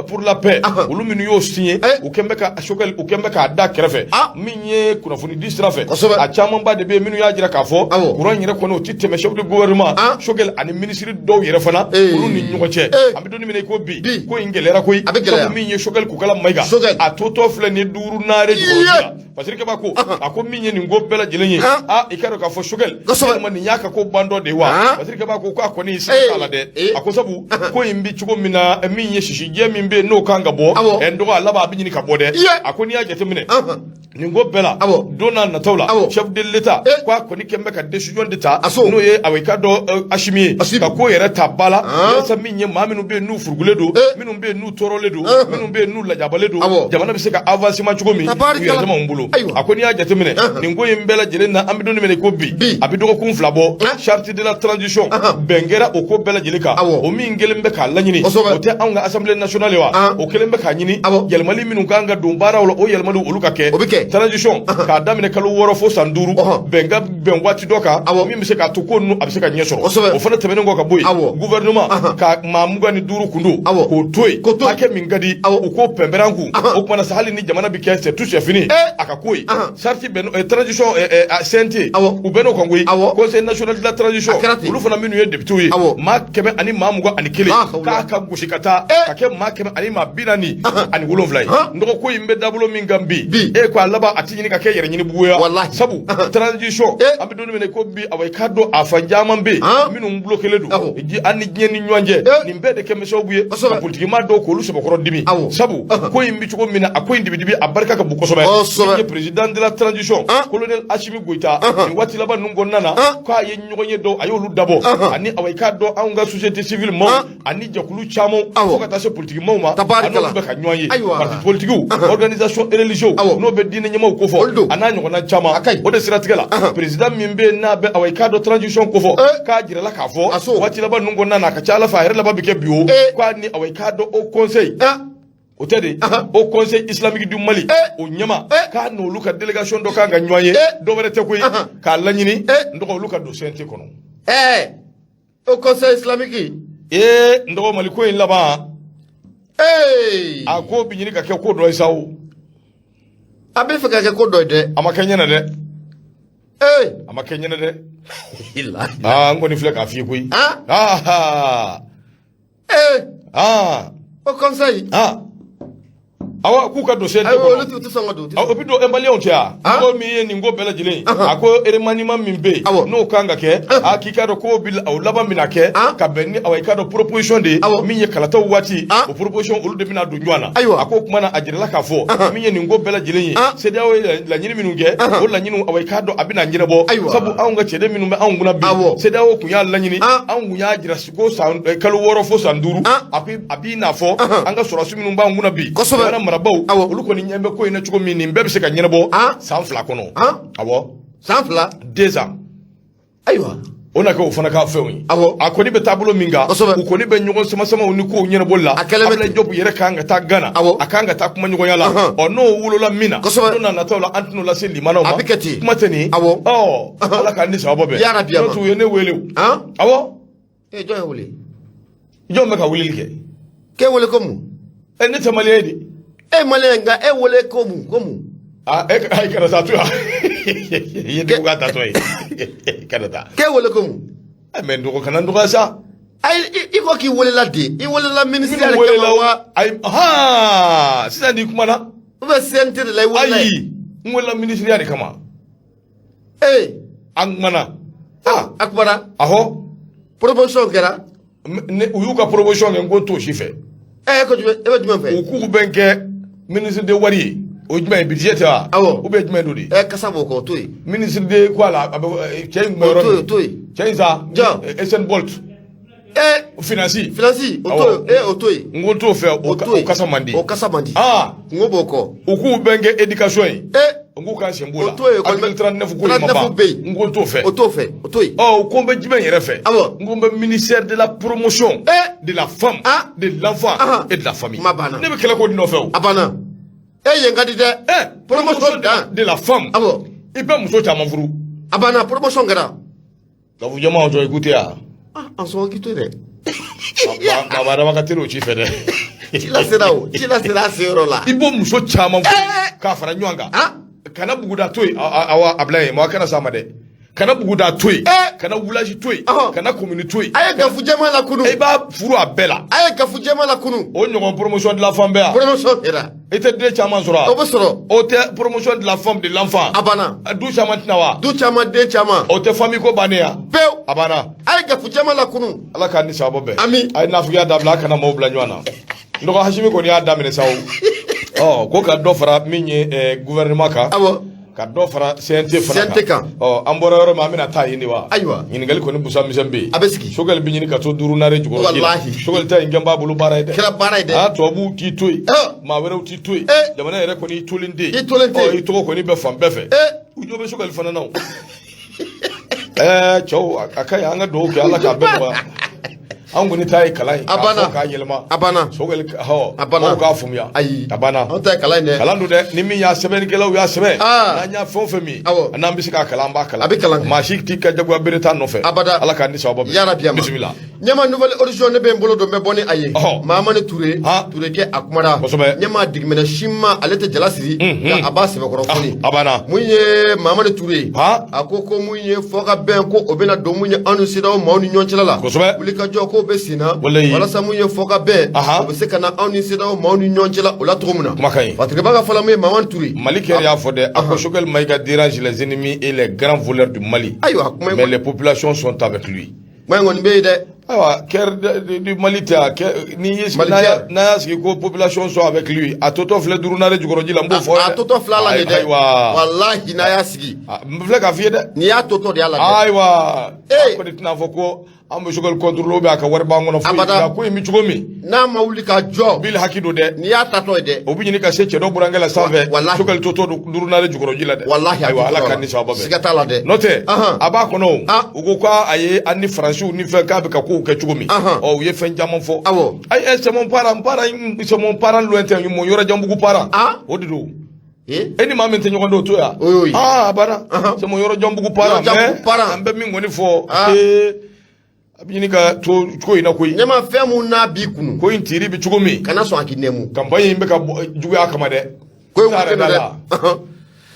pour la paix olu minnu y'o signé u kɛn bɛ ka Sogɛli u kɛn bɛ k'a da kɛrɛfɛ min ye kunnafoni di sira fɛ a camanba de bɛ yen minnu y'a jira k'a fɔ courant yɛrɛ kɔni o tɛ tɛmɛ chef de gouvernement Sogɛli ani minisiri dɔw yɛrɛ fana olu ni ɲɔgɔn cɛ an bɛ don min na i ko bi ko in gɛlɛyara koyi sabu min ye Sogɛli Kokala Mayiga a totɔ filɛ nin ye duuru naare jukɔrɔ la Fasiri Kaba ko a ko min ye nin ko bɛɛ lajɛlen ye aa i k'a dɔn k'a fɔ Sogɛli walima nin y'a ka ko bandɔ de ye wa Fasiri Kaba ko k'a kɔni siga t'a la dɛ a ko sabu ko in bɛ cogo min na min ye sisijɛ min bɛ yen n'o kan ka bɔ ɛ n dɔgɔ a laban a bɛ ɲini ka bɔ dɛ a ko n'i y'a jateminɛ nin ko bɛɛ la don n'a nataw la chef de l'État k'a kɔni kɛn bɛ ka décision de ta n'o ye awa i k'a dɔn Asimi ye ka ko yɛrɛ ta ba la walasa min ye maa minnu bɛ yen n'u furugulen don minnu bɛ yen n'u tɔɔrɔlen don minnu bɛ yen n'u lajabalen don jamana bɛ se ka avancement cogo min u yɛrɛ damaw bolo a ko n'i y'a jateminɛ nin ko in bɛɛ lajɛlen na an bɛ don min na i ko bi a bɛ dɔgɔkun 2 bɔ charte de la transition bɛn kɛra o ko bɛɛ lajɛlen kan o min kɛlen bɛ k'a laɲini o tɛ anw ka assemblée nationale ye wa o kɛlen bɛ k'a ɲini yɛlɛmali minnu kan ka don baaraw la o yɛlɛmali olu ka kɛ o bɛ kɛ transition k'a daminɛ kalo 6 fo san 5 bɛn ka bɛn waati dɔ kan min bɛ se k'a to ko ninnu a bɛ se ka ɲɛ sɔrɔ o fana tɛmɛnen kɔ ka bɔ yen gouvernement ka maa 25 kun don k'o to yen hakɛ min ka di u k'o pɛnpɛrɛn an kun o tuma na sa hali ni jamana bɛ kɛ c'est tout c'est fini a ka ko ye charte bɛn transition CNT u bɛnn'o kan koyi conseil national de la transition olu fana minnu ye députés ye maa 121 k'a ka gosi ka taa ka kɛ maa 147 ye n dɔgɔ ko in bɛ dabolo min kan bi e ko a laban a tɛ ɲini ka kɛ yɛrɛ ɲini bugu ye sabu transition an bɛ don min na ko bi awa i k'a dɔn a fan caman bɛ yen minnu bloquélen don an ni diɲɛ ni ɲɔgɔn cɛ nin bɛɛ de kɛ sababu ye ka politikimaa dɔw k'olu sɛbɛkɔrɔ dimi sabu ko in bɛ cogo min na a ko in dibidibi a barika ka bon kosɛbɛ min ye président de la transition colonel Assimi Goïta nin waati laban ninnu kɔnɔna na k'a ye ɲɔgɔn ye dɔw a y'olu dabɔ ani awa i k'a dɔn anw ka société civile maaw ani jɛkulu caman fo ka taa se politiki maaw ma a n'olu bɛ ka ɲɔgɔn ye parti politikiw organisation religieuse n'o bɛ diinɛ diinɛ ɲɛmaaw kofɔ Olu don. a n'a ɲɔgɔnna caman. A ka ɲi. O de siratigɛ la, président min bɛ yen n'a bɛ, awa, i k'a dɔn, transition kofɔ, k'a jirala k'a fɔ A so. waati laban ninnu kɔnɔna na, a ka ca Ala fɛ, a yɛrɛ laban bɛ kɛ bi o, k'a ni, awa, i k'a dɔn, haut conseil o tɛ de, haut conseil islamique du Mali, o ɲɛma, k'a n'olu ka délégation dɔ kan ka ɲɔgɔn ye. Dɔ wɛrɛ tɛ koyi, k'a laɲini, n dɔgɔ, olu ka don CNT kɔnɔ. Haut conseil islamique. Ee, n dɔgɔ, Mali ko in laban, a ko bi ɲini ka kɛ ko dɔ ye sa o. A bɛ fɛ ka kɛ ko dɔ ye dɛ. A ma kɛ ɲɛna dɛ. A ma kɛ ɲɛna dɛ. Aa, n kɔni filɛ k'a f'i ye koyi. Aa. Aa. Haut conseil. Aa, awa, k'u ka don CNT Ayiwa, kɔnɔ. Olu tɛ sɔn ka don. O bɛ don maliyɛnw cɛ wa? Ko min ye nin ko bɛɛ lajɛlen ye, a ko remaniement min bɛ yen, n'o kan ka kɛ, a k'i k'a dɔn k'o bi o laban bɛna kɛ ka bɛn ni, awa, i k'a dɔn, proposition de ye min ye kalataw waati, o proposition, olu de bɛna don ɲɔgɔn na. A ko o tuma na, a jirala k'a fɔ min ye nin ko bɛɛ lajɛlen ye, CEDEAO ye laɲini minnu kɛ, o laɲiniw, awa, i k'a dɔn, a bɛna ɲɛnabɔ, sabu anw ka cɛden minnu bɛ anw kunna bi, CEDEAO kun y'a laɲini, anw kun y'a jira ko san kalo 6 fo san 5, a b'i n'a fɔ an ka sɔrɔdasi minnu b'an kunna bi, jamana marabaaw, olu kɔni ɲɛ bɛ ko in na cogo min, nin bɛɛ bɛ se ka ɲɛnabɔ san 2 kɔnɔ. Awɔ. San 2. 2 ans. O na kɛ o fana ka fɛnw ye. A kɔni bɛ taabolo min kan, u kɔni bɛ ɲɔgɔn sama-samaw ni kow ɲɛnabɔli la. A kɛlen bɛ Abdoulaye ten. Diop yɛrɛ kan ka taa Ghana, a kan ka taa kumaɲɔgɔnya la. Ɔ, n'o wolola min na, don n'a nataw la, an tɛn'o lase limanaw ma. A bɛ kɛ ten. Kuma tɛ nin ye. Ɔ, Ala k'an ni sababa bɛn. Yarabi, ama. N'o tɛ, u ye ne wele o. Awɔ. Jɔn ye wele? Jɔn bɛ ka weleli kɛ? K'e wele ko mun? Ɛ, ne tɛ maliyɛn ye de. E maliyɛn, nka e wele ko mun, ko mun? Aa, e ayi, kana taa to yan, i ye dugu ka taatɔ ye, kana taa. K'e wele ko mun? Ɛ, mais n dɔgɔ, kana n dɔgɔya sa. Ayi, i ko k'i welela de, i welela minisiriya Minnu de welela kama wa? Ayi, han, sisan n'i kumana. Ou bien CNT de la i welela? Ayi, n welela minisiriya de kama. An kumana, aa. A kumana. Ahɔ. Proposition kɛra. Ne, u y'u ka proposition kɛ, n ko n t'o si fɛ. Ko jumɛn, e bɛ jumɛn fɛ? U k'u bɛ n kɛ ministre de wari ye, o ye jumɛn ye? Budget tɛ wa? Awɔ. Ou bien jumɛn don de? Kasa b'o kɔ, o to yen. Ministre de quoi la, a bɛ cɛ in kun bɛ O yɔrɔ to yen, min. O to yen. Cɛ in sa. Jɔn? Usain Bolt. Finance. Finance, o to yen, o to yen. N ko n t'o fɛ, o O to yen. o kasa man di. O kasa man di. Kungo b'o kɔ. U k'u bɛ n kɛ éducation ye, n k'u k'an sen b'o la. O to yen. Article 39 ko in ma ban. 39 bɛ yen. N ko n t'o fɛ. O t'o fɛ, o to yen. Ɔ, u ko n bɛ jumɛn yɛrɛ fɛ? N ko n bɛ ministère de la promotion de la femme, de l'enfant et de la famille. Kuma banna. Ne bɛ kɛlɛ k'o de nɔfɛ o. A banna. Yen ka di dɛ. Promotion dan. De la femme. I bɛ muso caman furu. A banna, promotion kɛra. K'a fɔ jama jɔ, écoutez ya. Ah, an sɔn k'i to yen dɛ. Baba Adama ka teli o ci fɛ dɛ. Ci la sera o, ci la sera a seyɔrɔ la. I b'o muso caman furu k'a fara ɲɔgɔn kan. Kana buguda to yen, awa, a bila yen, mɔgɔ kana s'a ma dɛ. Kana buguda to yen, kana village to yen, kana commune to yen. A ye gafu jɛman la kunu. I b'a furu a bɛɛ la. A ye gafu jɛman la kunu. O ɲɔgɔn promotion de la femme bɛ yan. Promotion kɛra. I tɛ den caman sɔrɔ wa? O bɛ sɔrɔ. O tɛ promotion de la femme, de l'enfant. A banna. Du caman tɛna wa? Du caman, den caman. O tɛ famille ko bannen ya? Pewu. A banna. A ye gafu jɛman la kunu. Ala k'an ni sababa bɛn. Ami. A ye nafigiya dabila, a kana maaw bila ɲɔgɔn na. N dɔgɔ Hasimi kɔni y'a daminɛ sa o. Ɔ, ko ka dɔ fara min ye gouvernement kan. Ka dɔ fara CNT fana CNT kan. Ɔ, an bɔra yɔrɔ min, an bɛna taa yen de wa? Ayiwa. Ɲininkali kɔni busa misɛn bɛ yen. A bɛ sigi. Choguel bɛ ɲini ka to duuru naare jukɔrɔ ji la. Walahi. Choguel ta in kɛ n b'a bolo baara ye dɛ. Kɛra baara ye dɛ. Aa, tubabuw t'i to yen. Maa wɛrɛw t'i to yen. Jamana yɛrɛ kɔni, i tolen tɛ yen. I tolen tɛ yen. Ɔ, i tɔgɔ kɔni bɛ fan bɛɛ fɛ. U jɔ bɛ Choguel fana na o. Ɛɛ, cɛw, a ka ɲi, an ka dugawu kɛ Ala k'a bɛɛ nɔgɔya. An kɔni ta ye kalan ye. A banna. K'a fɔ k'a yɛlɛma. A banna. Choguel, hɔ. A banna. Mɔgɔw k'a faamuya. Ayi. A banna. Anw ta ye kalan ye dɛ. Kalan don dɛ, ni min y'a sɛbɛnnikɛlaw y'a sɛbɛn. N'an y'a fɛn o fɛn min. N'an bɛ se k'a kalan, an b'a kalan. A bɛ kalan. Maa si t'i ka jagoya bere t'a nɔfɛ. Abada. Ala k'an ni sababa bɛn. Yarabi ama. Bisimila. Ɲɛma, Nouvel Horizon, ne bɛ n bolo don, n bɛ bɔ ni a ye. Mahamani Ture. Ture kɛ, a kumara. Ɲɛma digimɛnɛ sima, ale tɛ jala siri. Nka a b'a sɛbɛkɔrɔ foni. A banna. Mun ye Mahamani Ture ye? A ko ko mun ye fɔ ka bɛn, ko o bɛna don mun ye anw ni CEDEAO maaw ni ɲɔgɔn cɛla la. Wulikajɔ ko bɛ sen na. Walasa mun ye fɔ ka bɛn, o bɛ se ka na anw ni CEDEAO maaw ni ɲɔgɔn cɛla o la cogo min na. Kuma ka ɲi. Fatigaba ka fɔla mun ye Mahamani Ture. Mali kɛra y'a fɔ dɛ, a ko Choguel Maïga dérange les ennemis et les grands voleurs du Mali. Ayiwa, kuma in Mais les populations sont avec lui. Kuma in kɔni bɛ yen dɛ. Ayiwa, kɛr du Mali tɛ a kɛ ni ye Mali n'a y'a kɛr. n'a y'a sigi ko population sont avec lui, a totɔ filɛ duuru naare jukɔrɔji la, n b'o fɔ. A totɔ filɛ la nin dɛ. Ayiwa. Walahi, n'a y'a sigi. N filɛ k'a f'i ye dɛ. N'i y'a totɔ de y'a la dɛ. Ayiwa. A kɔni tɛna fɔ ko An bɛ Choguel contrôler ou bien a ka wari b'an kɔnɔ foyi. Abada. Nka ko in bɛ cogo min, n'a ma wuli ka jɔ, bil haki don dɛ. N'i y'a tatɔ ye dɛ, O bɛ ɲini ka se cɛ dɔ burankɛ la sanfɛ. Walahi. Choguel totɔ don durunale jukɔrɔji la dɛ. Walahi, a Ayiwa, jukɔrɔ Ala la. ka ni sababa bɛn. Siga t'a la dɛ. N'o tɛ, a b'a kɔnɔ o. U ko k'a ye an ni Faransiw ni fɛn k'a bɛ ka kow kɛ cogo min. Ɔ, u ye fɛn caman fɔ. Ayi, c'est mon parent, parent, c'est mon parent lointain, mon yɔrɔjanbugu parent. O de don. E ni maa min tɛ ɲɔgɔn dɔn, o to yan. O y'o ye. Aa, a banna. C'est mon yɔrɔjanbugu parent. Yɔrɔjanbugu Mais parent. an bɛ min kɔni fɔ, ee, a bɛ ɲini ka to ko in na koyi. Ɲɛma, fɛn mun n'a b'i kun, Ko in tiiri bɛ cogo min, kana sɔn a k'i nɛmu. Campagne in bɛ ka bɔ juguya kama dɛ. Ko in Taa yɛrɛ wulilen da don dɛ. la.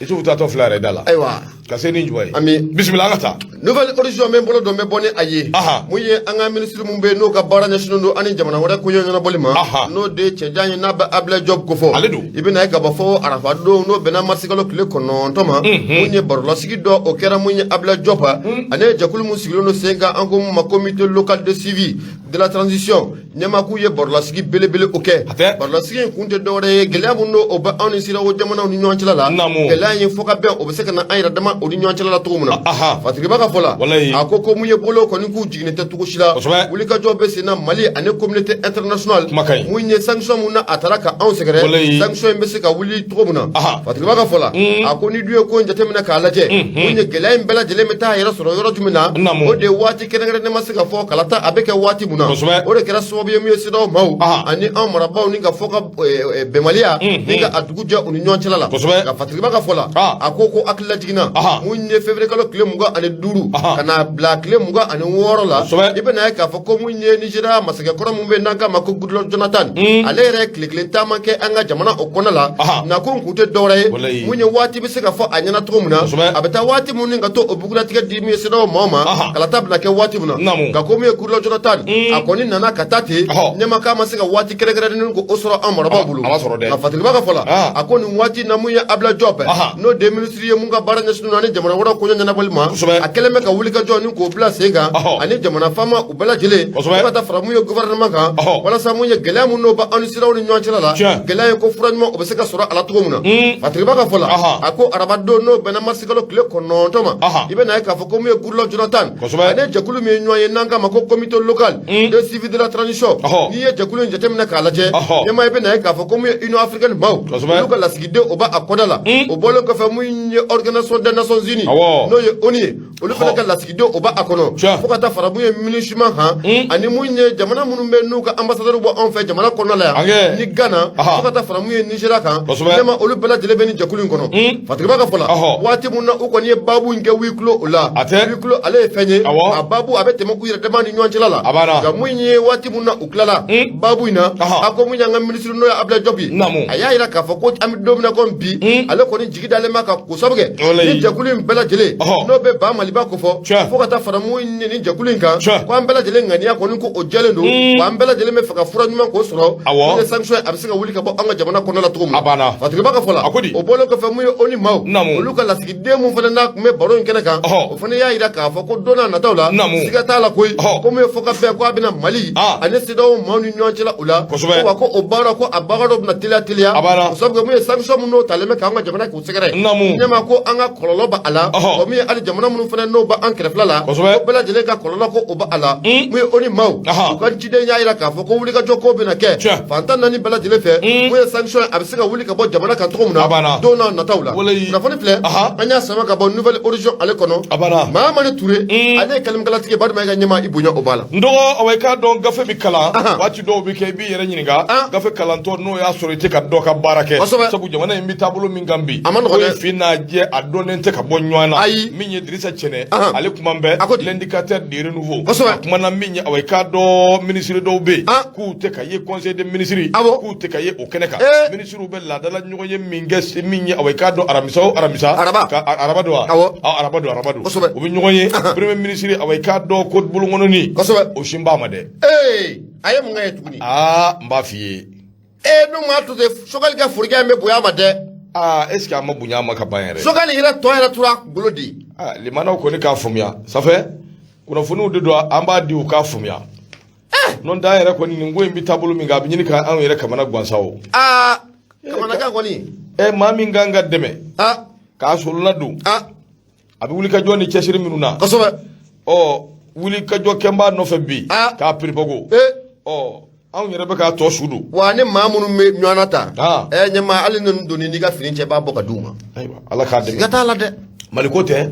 Isufu taatɔ filɛ a yɛrɛ da la. Ayiwa. Ka se ni jumɛn ye? Ami. Bisimila, an ka taa. Nouvel Horizon bɛ n bolo, dɔn bɛ bɔ ni a ye. Mun ye an ka minisiri mun bɛ yen, n'o ka baara ɲɛsinnen don ani jamana wɛrɛ koɲɛ ɲɛnabɔli ma, n'o de ye cɛjan ye, n'a bɛ Ablaye Diop kofɔ. Ale don. I bɛna ye ka bɔ fɔ arafa don, n'o bɛnna marisikalo tile 9 ma, mun ye barolasigi dɔ o kɛra, mun ye Ablaye Diop ale ye jɛkulu mun sigilen don sen kan, an ko mun ma Comité local de suivi de la transition ɲɛmakulu, ye barolasigi belebele o kɛ. A tɛ. Barolasigi in kun tɛ dɔwɛrɛ ye, gɛlɛya mun n'o o bɛ anw ni CEDEAO jamanaw ni ɲɔgɔn cɛla la, gɛlɛya in fɔ ka bɛn, o bɛ se ka na an yɛrɛ dama o ni ɲɔgɔn cɛla la cogo min na. Fatiriba ka fɔ la, a ko ko mun ye bolo kɔni k'u jiginnen tɛ cogo si la, wulikajɔ bɛ sen na Mali ani communauté internationale. Kuma ka ɲi. Mun ye sanction mun na a taara ka anw sɛgɛrɛ, sanction in bɛ se ka wuli cogo min na. Fatiriba ka fɔ la, a ko ni du ye ko in jateminɛ k'a lajɛ, mun ye gɛlɛya in bɛɛ lajɛlen bɛ taa a yɛrɛ sɔrɔ yɔrɔ jumɛn na, o de ye waati kɛrɛnkɛrɛnnen ma se ka fɔ kalata a bɛ kɛ waati mun na. O de kɛra sababu ye mun ye CEDEAO maaw ani anw marabaaw ni ka fɔ ka bɛnbaliya ni ka a dugu jɛ u ni ɲɔgɔn cɛla la. Nka Fatiriba ka fɔ la, a ko ko hakilila jiginna, mun ye février kalo tile 25 ka na bila tile 26 la, i bɛna ye k'a fɔ ko mun ye Nigéria masakɛ kɔrɔ mun bɛ yen, n'an k'a ma ko Goodluck Jonathan, ale yɛrɛ ye tile kelen taama kɛ an ka jamana o kɔnɔ la. Nakun kun tɛ dɔwɛrɛ ye, mun ye waati bɛ se ka fɔ a ɲɛna cogo min na, a bɛ taa waati mun ni ka to o bugulatigɛ di mun ye CEDEAO maaw ma, kalata bɛna kɛ waati min na. Nka ko mun ye Goodluck Jonathan, a kɔni nana ka taa ten, ɲɛma k'a ma se ka waati kɛrɛnkɛrɛnnen ko o sɔrɔ an marabaaw bolo. A ma sɔrɔ dɛ. Nka Fatiriba ka fɔ la, a ko nin waati na, mun ye Ablaye Diop, n'o de minisiri ye mun ka baara ɲɛsinnen don ani jamana wɛrɛ koɲɛ ɲɛnabɔli ma, a kɛlen bɛ ka wulikajɔ ni k'o bila sen kan ani jamana faama u bɛɛ lajɛlen, fo ka taa fara mun ye gouvernement kan, walasa mun ye gɛlɛya mun n'o bɛ an ni CEDEAO ni ɲɔgɔn cɛla la, gɛlɛya ye ko fura ɲuman o bɛ se ka sɔrɔ a la cogo min na. Fatiriba ka fɔ la, a ko araba don, n'o bɛnna marisikalo tile 9 ma, i bɛna ye k'a fɔ ko mun ye Goodluck Jonathan ani jɛkulu min ye ɲɔgɔn ye, n'an k'a ma ko Comité local de suivi de la transition, n'i ye jɛkulu in jateminɛ k'a lajɛ, ɲɛmaa, i bɛna ye k'a fɔ ko mun ye Union africaine maaw, olu ka lasigiden o b'a a kɔda la. O bɔlen kɔfɛ, mun ye Organisation des Nations Unies, n'o ye ONU ye, olu fana ka lasigiden o b'a a kɔnɔ, fo ka taa fara mun ye MINUSMA kan, ani mun ye jamana minnu bɛ n'u ka ambassadeur bɔ anw fɛ jamana kɔnɔna la yan ni Ghana, fo ka taa fara mun ye Nigeria kan, ɲɛma, olu bɛɛ lajɛlen bɛ nin jɛkulu in kɔnɔ. Fatiriba ka fɔ la, waati mun na u kɔni ye baabu in kɛ huis clos o la, huis clos ale ye fɛn ye, a baabu a bɛ tɛmɛ u yɛrɛ dama ni ɲɔgɔn cɛla la. Nka mun ye waati mun na u tilala baabu in na, a ko mun y'an ka minisiri n'o ye Ablaye Diop ye, a y'a jira k'a fɔ ko an bɛ don min na komi bi, ale kɔni jigi dalen b'a kan k'o sabu kɛ ni jɛkulu in bɛɛ lajɛlen n'o bɛ ba Maliba kofɔ, fo ka taa fara mun ye nin jɛkulu in kan, ko an bɛɛ lajɛlen ŋaniya kɔni ko o jɛlen don, wa an bɛɛ lajɛlen bɛ fɛ ka fura ɲuman k'o sɔrɔ, mun ye sanction a bɛ se ka wuli ka bɔ an ka jamana kɔnɔ la cogo min na. Fatiriba ka fɔ la, o bɔlen kɔfɛ, mun ye ONU maaw, olu ka lasigiden mun fana n'a tun bɛ baro in kɛnɛ kan, o fana y'a jira k'a fɔ ko don n'a nataw la, siga t'a la koyi, ko mun ye fɔ ka bɛn ko a bɛna Mali ani CEDEAO maaw ni ɲɔgɔn cɛla o la, wa ko o baara ko a baara dɔ bɛna teliya teliya, o sabu kɛ mun ye sanction mun n'o talen bɛ k'an ka jamana k'u sɛgɛrɛ, ɲɛma, ko an ka kɔlɔlɔ b'a la, o min ye hali jamana minnu fana n'o b'an kɛrɛfɛla la, ko bɛɛ lajɛlen ka kɔlɔlɔ ko o b'a la. Mun ye ONU maaw, u ka ciden y'a jira k'a fɔ ko wulikajɔ ko bɛna kɛ fantan naani bɛɛ lajɛlen fɛ, mun ye sanction a bɛ se ka wuli ka bɔ jamana kan cogo min na don n'a nataw la. Kunnafoni filɛ, an y'a sama ka bɔ Nouvel Horizon ale kɔnɔ. Mahamani Ture, ale ye kalimakalatigi ye, Baduma, i ka ɲɛmaa, i bonya o b'a la. N dɔgɔ, awa, i k'a dɔn gafe bɛ kalan waati dɔw bɛ kɛ, i b'i yɛrɛ ɲininka gafe kalantɔ n'o y'a sɔrɔ i tɛ ka dɔ ka baara kɛ, sabu jamana in bɛ taabolo min kan bi, A ma nɔgɔn o ye dɛ. fin n'a jɛ, a dɔnnen tɛ ka bɔ ɲɔgɔn na. Ayi. Min ye Dirisa Cɛnɛ, ale kuma bɛ A ko di? L'indicateur du renouveau, a kumana min ye, awa, i k'a dɔn minisiri dɔw bɛ yen k'u tɛ ka ye conseil des ministres, k'u tɛ ka ye o kɛnɛ kan. Minisiriw bɛ laadala ɲɔgɔn ye min kɛ se min ye, awa, i k'a dɔn aramisa o aramisa. Araba. Ka araba don wa? Awɔ. Araba don, araba don. U bɛ ɲɔgɔn ye. Premier ministre, awa, i k'a dɔn ko bolokɔnɔni, o sin b'a ma dɛ. Ee, a ye mun kɛ ye tuguni? Aa, n b'a f'i ye. Ee, n'u m'a to ten, Choguel ka forokɛ in bɛ bonya a ma dɛ. Aa, est ce que a ma bonya a ma ka ban yɛrɛ? Choguel yɛrɛ tɔ yɛrɛ tora a kunkolo de. Aa, limanaw kɔni k'a faamuya safɛ, kunnafoniw de don, an b'a di u k'a faamuya. N'o tɛ, an yɛrɛ kɔni, nin ko in bɛ taabolo min kan, a bɛ ɲini ka anw yɛrɛ kamana gan sa o. Aa, kamanagan kɔni. Ɛ, maa min kan ka dɛmɛ k'a sɔrɔ ladon, a bɛ wuli ka jɔ ni cɛsiri minnu na. Ɔ. Wulikajɔ kɛn b'a nɔfɛ bi k'a piripogo. Ɔ, anw yɛrɛ bɛ k'a tɔ su don. Wa ni maa minnu bɛ ɲɔgɔn na ta, ɲɛma, hali ninnu donni n'i ka fini cɛ, b'a bɔ ka d'u ma. Ayiwa, Ala k'a dɛmɛ. Siga t'a la dɛ. Maliko tɛ.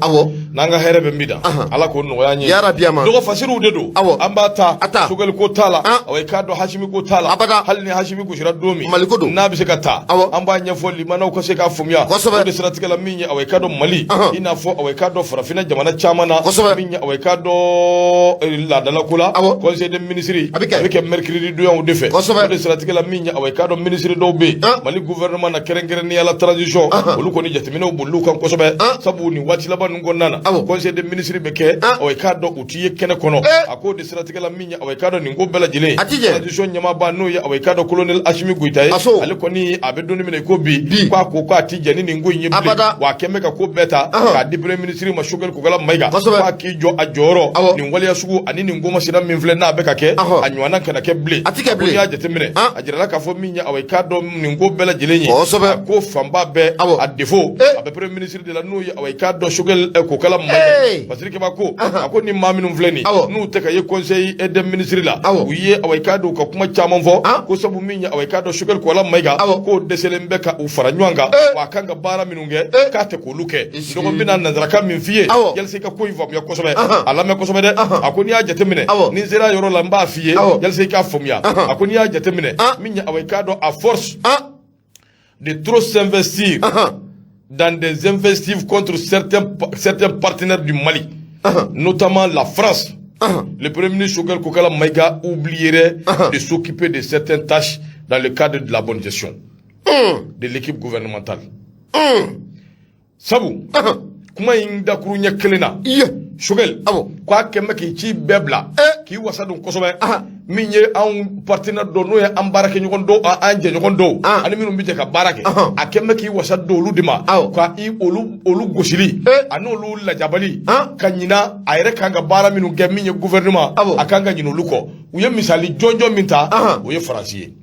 N'an ka hɛrɛ bɛ min da, Ala k'o nɔgɔya an ye. Yarabi ama. Dɔgɔ, fasiriw de don. An b'a ta. A ta. Choguel ko t'a la. Awɔ, i k'a dɔn, Hasimi ko t'a la. Abada. Hali ni Hasimi gosira don min, Maliko don. N'a bɛ se ka ta, an b'a ɲɛfɔ limanaw ka se k'a faamuya. O de siratigɛ la, min ye, awɔ, i k'a dɔn, Mali, i n'a fɔ, awɔ, i k'a dɔn, farafinna jamana caman na, min ye, awɔ, i k'a dɔn, laadalako la, conseil des ministres A bɛ kɛ. a bɛ kɛ mercredi donyaw de fɛ. O de siratigɛ la, min ye, awɔ, i k'a dɔn, ministre dɔw bɛ yen Mali gouvernement na, kɛrɛnkɛrɛnnenya la transition, olu kɔni jateminɛw bolil'u kan kosɛbɛ, sabu nin waati laban ninnu kɔnɔna na, conseil des ministres bɛ kɛ, awɔ, i k'a dɔn, u t'i ye kɛnɛ kɔnɔ. A k'o de siratigɛ la, min ye, awɔ, i k'a dɔn, nin ko bɛɛ lajɛlen, A ti jɛ. transition ɲɛmaaba, n'o ye, awɔ, i k'a dɔn, colonel Asimi Goyita ye, ale kɔni a bɛ don min na i ko bi, k'a ko k'a ti jɛ ni nin ko in ye bilen. Wa a kɛn bɛ ka ko bɛɛ ta k'a di premier ministre ma, Choguel Kokala Mayiga, k'a k'i jɔ a jɔyɔrɔ. Nin waleya sugu ani nin ko masina min filɛ, n'a bɛ ka kɛ, a ɲɔgɔnna kana kɛ bilen. A ti kɛ bilen. Ko n'i y'a jateminɛ, a jirala k'a fɔ min ye, awɔ, i k'a dɔn, nin ko bɛɛ lajɛlen ye, a ko fanba bɛɛ, a défaut a bɛ premier ministre de la, n'o ye, awɔ, i k'a dɔn, Choguel Kokala Mayiga. Fasiri Keba ko, a ko ni maa minnu filɛ nin, n'u tɛ ka ye conseil des ministres la, u ye, awɔ, i k'a dɔn, u ka kuma caman fɔ ko sabu min ye, awɔ, i k'a dɔn, Choguel Kokala Mayiga, k'o dɛsɛlen bɛ ka u fara ɲɔgɔn kan, wa a kan ka baara minnu kɛ, k'a tɛ k'olu kɛ. Dɔgɔ, n bɛna nanzarakan min f'i ye yalisa i ka ko in faamuya kosɛbɛ, a lamɛn kosɛbɛ dɛ. A ko n'i y'a jateminɛ, ni n sera yɔrɔ la, n b'a f'i ye yalisa i k'a faamuya. A ko n'i y'a jateminɛ, min ye, awɔ, i k'a dɔn, à force de trop s'investir dans des invectives contre certains partenaires du Mali, notamment la France, le Premier ministre Choguel Kokala Maïga oublierait de s'occuper de certaines tâches dans le cadre de la bonne gestion de l'équipe gouvernementale. Sabu, kuma in dakuru ɲɛ kelen na, Choguel k'a kɛn bɛ k'i ci bɛɛ bila k'i wasa don kosɛbɛ, min ye anw partenaire dɔw, n'o ye an baarakɛɲɔgɔn dɔw, an jɛɲɔgɔn dɔw, ani minnu bɛ jɛ ka baara kɛ, a kɛn bɛ k'i wasa don olu de ma, ka i olu gosili ani olu lajabali, ka ɲina a yɛrɛ kan ka baara minnu kɛ, min ye gouvernement, a kan ka ɲinɛ olu kɔ. U ye misali jɔnjɔn min ta, o ye Faransi ye.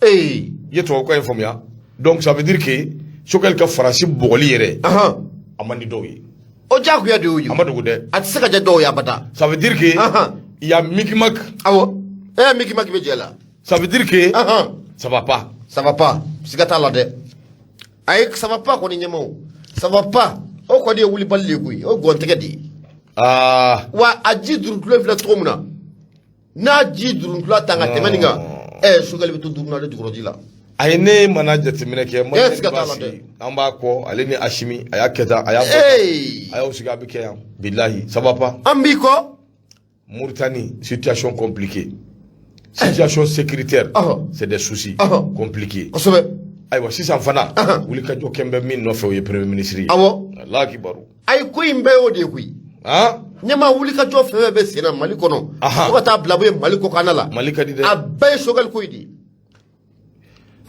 I ye tubabukan in faamuya? Donc ça veut dire que Choguel ka Faransi bɔgɔli yɛrɛ, a man di dɔw ye. O diyagoya de y'o ye. A ma dogo dɛ. A tɛ se ka jɛ dɔw ye abada. Ça veut dire que il y a micmac. Awɔ, micmac bɛ jɛ la. Ça veut dire que ça va pas. Ça va pas, siga t'a la dɛ. A ye ça va pas kɔni, ɲɛmaw, ça va pas, o kɔni ye wulibali de ye koyi, o ye gɔntɛgɛ de ye. Wa a ji duruntula filɛ cogo min na, n'a ji duruntula tan ka tɛmɛ nin kan, Choguel bɛ to duuru na ale jukɔrɔji la. A ye ne mana jateminɛ kɛ. Siga t'a la dɛ. An b'a kɔ, ale ni Asimi, a y'a kɛ tan, a y'a bɔ tan, a y'aw sigi, a bɛ kɛ yan, bilahi, ça va pas. An b'i kɔ. Mauritanie, situation compliquée, situation sécuritaire, c'est des soucis compliqués. Ayiwa, sisan fana, wulikajɔ kɛn bɛ min nɔfɛ, o ye premier ministre ye. Ala kibaru. Ayi, ko in bɛɛ y'o de ye koyi. Ɲɛma, wulikajɔ fɛn fɛn bɛ sen na Mali kɔnɔ, fo ka taa bila bɔ yen Mali kɔkanna la, Mali ka di dɛ. A bɛɛ ye Choguel ko in de ye,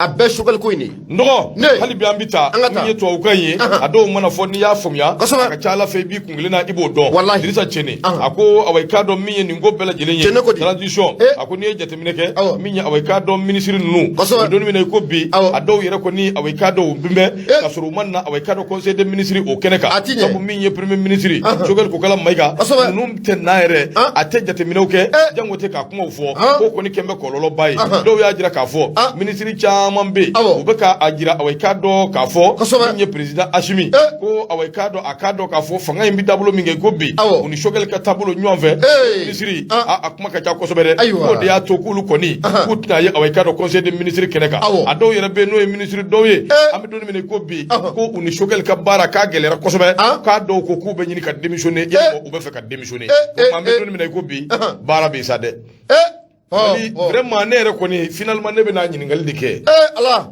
a bɛɛ Choguel ko in de ye. N dɔgɔ, hali bi an bɛ taa. An ka taa. Min ye tubabukan ye, a dɔw mana fɔ, n'i y'a faamuya, a ka ca Ala fɛ, i b'i kun kelen na, i b'o dɔn. Dirisa Cɛni, a ko, awa, i k'a dɔn, min ye nin ko bɛɛ lajɛlen ye, Cɛni ko di? Transition, a ko n'i ye jateminɛ kɛ, min ye, awa, i k'a dɔn, minisiri ninnu, don min na i ko bi, a dɔw yɛrɛ kɔni, awa, i k'a dɔn, u bɛ ka sɔrɔ u ma na, awa, i k'a dɔn, conseil des ministres o kɛnɛ kan. A ti ɲɛ. Sabu min ye premier ministre Choguel Kokala Mayiga, ninnu tɛ na yɛrɛ, a tɛ jateminɛw kɛ, jango tɛ k'a kumaw fɔ. K'o kɔni kɛn bɛ kɔlɔlɔba ye. Dɔw y'a jira k'a fɔ minisiri caman bɛ yen, u bɛ k'a jira, awa, i k'a dɔn k'a fɔ, min ye président Asimi, ko, awa, i k'a dɔn, a k'a dɔn k'a fɔ fanga in bɛ taabolo min kɛ ko bi, u ni Choguel ka taabolo ɲɔgɔn fɛ, minisiri, a kuma ka ca kosɛbɛ dɛ. K'o de y'a to k'olu kɔni k'u tɛna ye, awa, i k'a dɔn, conseil des ministres kɛnɛ kan. A dɔw yɛrɛ bɛ yen, n'o ye minisiri dɔw ye, an bɛ don min na i ko bi, ko u ni Choguel ka baara k'a gɛlɛyara kosɛbɛ, k'a dɔw ko k'u bɛ ɲini ka démissionner, yalima u bɛ fɛ ka démissionner. O tuma an bɛ don min na i ko bi, baara bɛ yen sa dɛ. Mali, vraiment, ne yɛrɛ kɔni, finalement, ne bɛna ɲininkali de kɛ. Ala.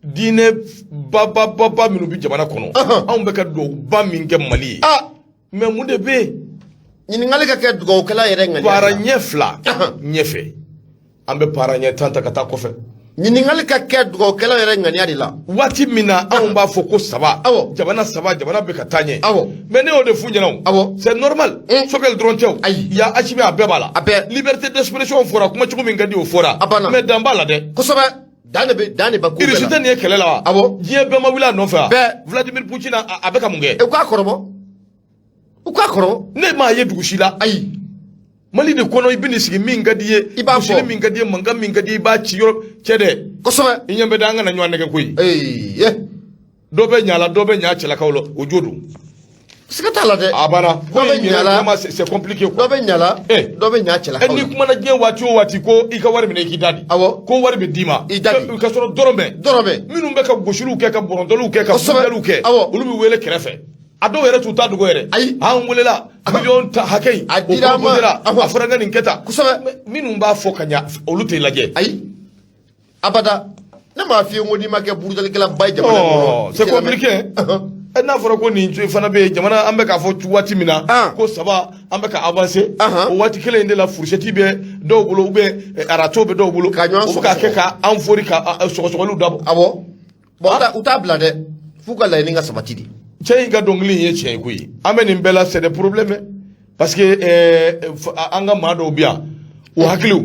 Diinɛ ba ba ba ba minnu bɛ jamana kɔnɔ, anw bɛ ka duwawuba min kɛ Mali ye, mais mun de bɛ yen? Ɲininkali ka kɛ dugawukɛla yɛrɛ ŋaniya. Baara ɲɛ 2 ɲɛfɛ, an bɛ baara ɲɛ 10 ta ka taa kɔfɛ. Ɲininkali ka kɛ dugawukɛla yɛrɛ ŋaniya de la. Waati min na anw b'a fɔ ko saba, jamana saba, jamana bɛ ka taa ɲɛ. Mais ne y'o de f'u ɲɛna o. C'est normal. Choguel dɔrɔn tɛ o. Ayi. Ya Asimi, a bɛɛ b'a la. A bɛɛ. Liberté d'expression fɔra, kuma cogo min ka di, o fɔra. A banna. Mais dan b'a la dɛ. Kosɛbɛ. Dan de bɛ, dan de bɛ ko bɛɛ Irisi la. tɛ nin ye kɛlɛ la wa? Awɔ. Diɲɛ bɛɛ ma wuli a nɔfɛ wa? Bɛɛ. Vladimir Poutine, a bɛ ka mun kɛ? E k'a kɔrɔbɔ. U k'a kɔrɔ. Ne m'a ye dugu si la. Ayi. Mali de kɔnɔ, i bɛ nin sigi, min ka di i ye, I b'a fɔ. Gosili min ka di i ye, mankan min ka di i ye, i b'a ci yɔrɔ cɛ dɛ. I ɲɛ bɛ da, an kana ɲɔgɔn nɛgɛ koyi. Ee. Dɔ bɛ ɲa la, dɔ bɛ ɲa cɛlakaw la, o jo don. Siga t'a la dɛ. A banna. Dɔ bɛ ɲa la. Vraiment, c'est compliqué quoi. Dɔ bɛ ɲa la. Eh. Dɔ bɛ ɲa cɛlakaw N'i la. kumana diɲɛ waati o waati ko i ka wari minɛ, i k'i da di. Ko wari bɛ d'i ma. I da di. Ka sɔrɔ dɔrɔmɛ. Dɔrɔmɛ. Minnu bɛ ka gosiliw kɛ, ka bɔrɔntɔliw kɛ, ka burujaliw kɛ, olu bɛ wele kɛrɛfɛ. A dɔw yɛrɛ t'u ta dogo yɛrɛ. Ayi. An welela miliyɔn ta hakɛ in. A dira an ma. O proposera, a fɔra n ka nin kɛ tan. Kosɛbɛ. Minnu b'a fɔ ka ɲa, olu tɛ lajɛ. Ayi, abada. Ne m'a f'i ye ko n'i ma kɛ burujalikɛlaba ye jamana in kɔnɔ. C'est compliqué. N'a fɔra ko nin fana bɛ yen, jamana an bɛ k'a fɔ waati min na ko saba an bɛ ka avancer, o waati kelen in de la, fourchette bɛ dɔw bolo ou bien râteau bɛ dɔw bolo Ka ɲɔgɔn u bɛ k'a kɛ ka an fori ka sɔgɔsɔgɔliw dabɔ. Awɔ, bon, u t'a bila dɛ, f'u ka laɲini ka sabati de. Cɛ in ka dɔnkili in ye tiɲɛ ye koyi. An bɛ nin bɛɛ la, c'est des problèmes, parce que an ka maa dɔw bɛ yan, u hakiliw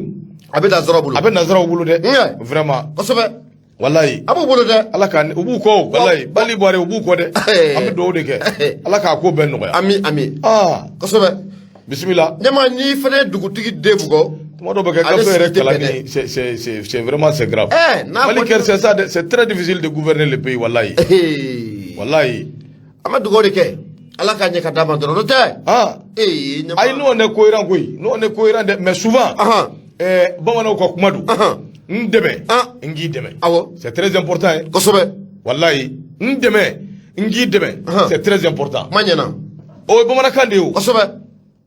A bɛ nanzaraw bolo. A bɛ nanzaraw bolo dɛ, vraiment. Walayi. A b'u bolo dɛ. Ala ka u b'u kɔ, walayi, Bali Bɔre, u b'u kɔ dɛ. An bɛ dugawu de kɛ, Ala k'a ko bɛɛ nɔgɔya. Ami, ami. Aa. Kosɛbɛ. Bisimila. Ɲama, n'i fana ye dugutigi den bugɔ. Tuma dɔw bɛ kɛ Ale gafe yɛrɛ sigi tɛ bɛn kalanni dɛ. c'est vraiment, c'est grave. N'a Mali kɔni- kɛra, c'est ça, c'est très difficile de gouverner le pays, walayi, walayi. An bɛ dugawu de kɛ, Ala k'a ɲɛ ka d'a ma dɔrɔn, n'o tɛ. Ah. Ee, ɲama. Ayi, nous on est cohérent koyi, nous on est cohérent dɛ, mais souvent bamananw ka kuma don, n dɛmɛ, n k'i dɛmɛ. C'est très important, hein. Walayi, n dɛmɛ, n k'i dɛmɛ, c'est très important. Kuma ɲɛna. O ye bamanankan de ye o.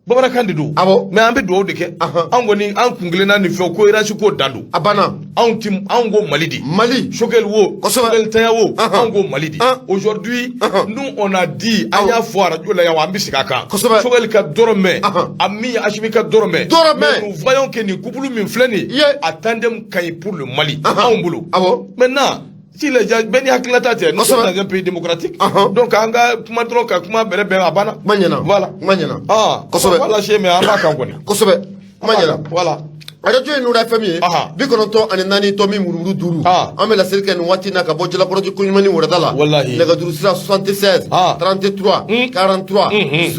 Bamanankan de don. Mais an bɛ dugawu de kɛ. An kɔni, an kun kelenna nin fɛn, cohérence ko dan don. A banna. Anw ti, anw ko Mali de. Mali. Choguel wo, Choguel tanya wo, anw ko Mali de. Aujourd'hui, nous on a dit, an y'a fɔ radio la yan, wa an bɛ segin a kan. Choguel ka dɔrɔmɛ, a min Assimi ka dɔrɔmɛ. Dɔrɔmɛ. Mais nous voyons que nin couple min filɛ nin ye, a tandem ka ɲi pour le Mali. Anw bolo. Maintenant, si les gens, bɛɛ ni hakilinata tɛ, nous sommes dans un pays démocratique. Donc an ka kuma dɔrɔn, ka kuma bɛrɛ bɛn, a banna. Kuma ɲɛna. Voilà. Kuma ɲɛna. Ah, on va lâcher, mais an b'a kan kɔni. Kosɛbɛ. Kuma ɲɛna. Voilà. Radio ye Nura FM ye, 94 tomi murumuru 5. An bɛ laseli kɛ nin waati in na ka bɔ Jalakɔrɔji koɲuman ni wɛrɛda la. Walahi. Nɛgɛjuru sira 76 33 43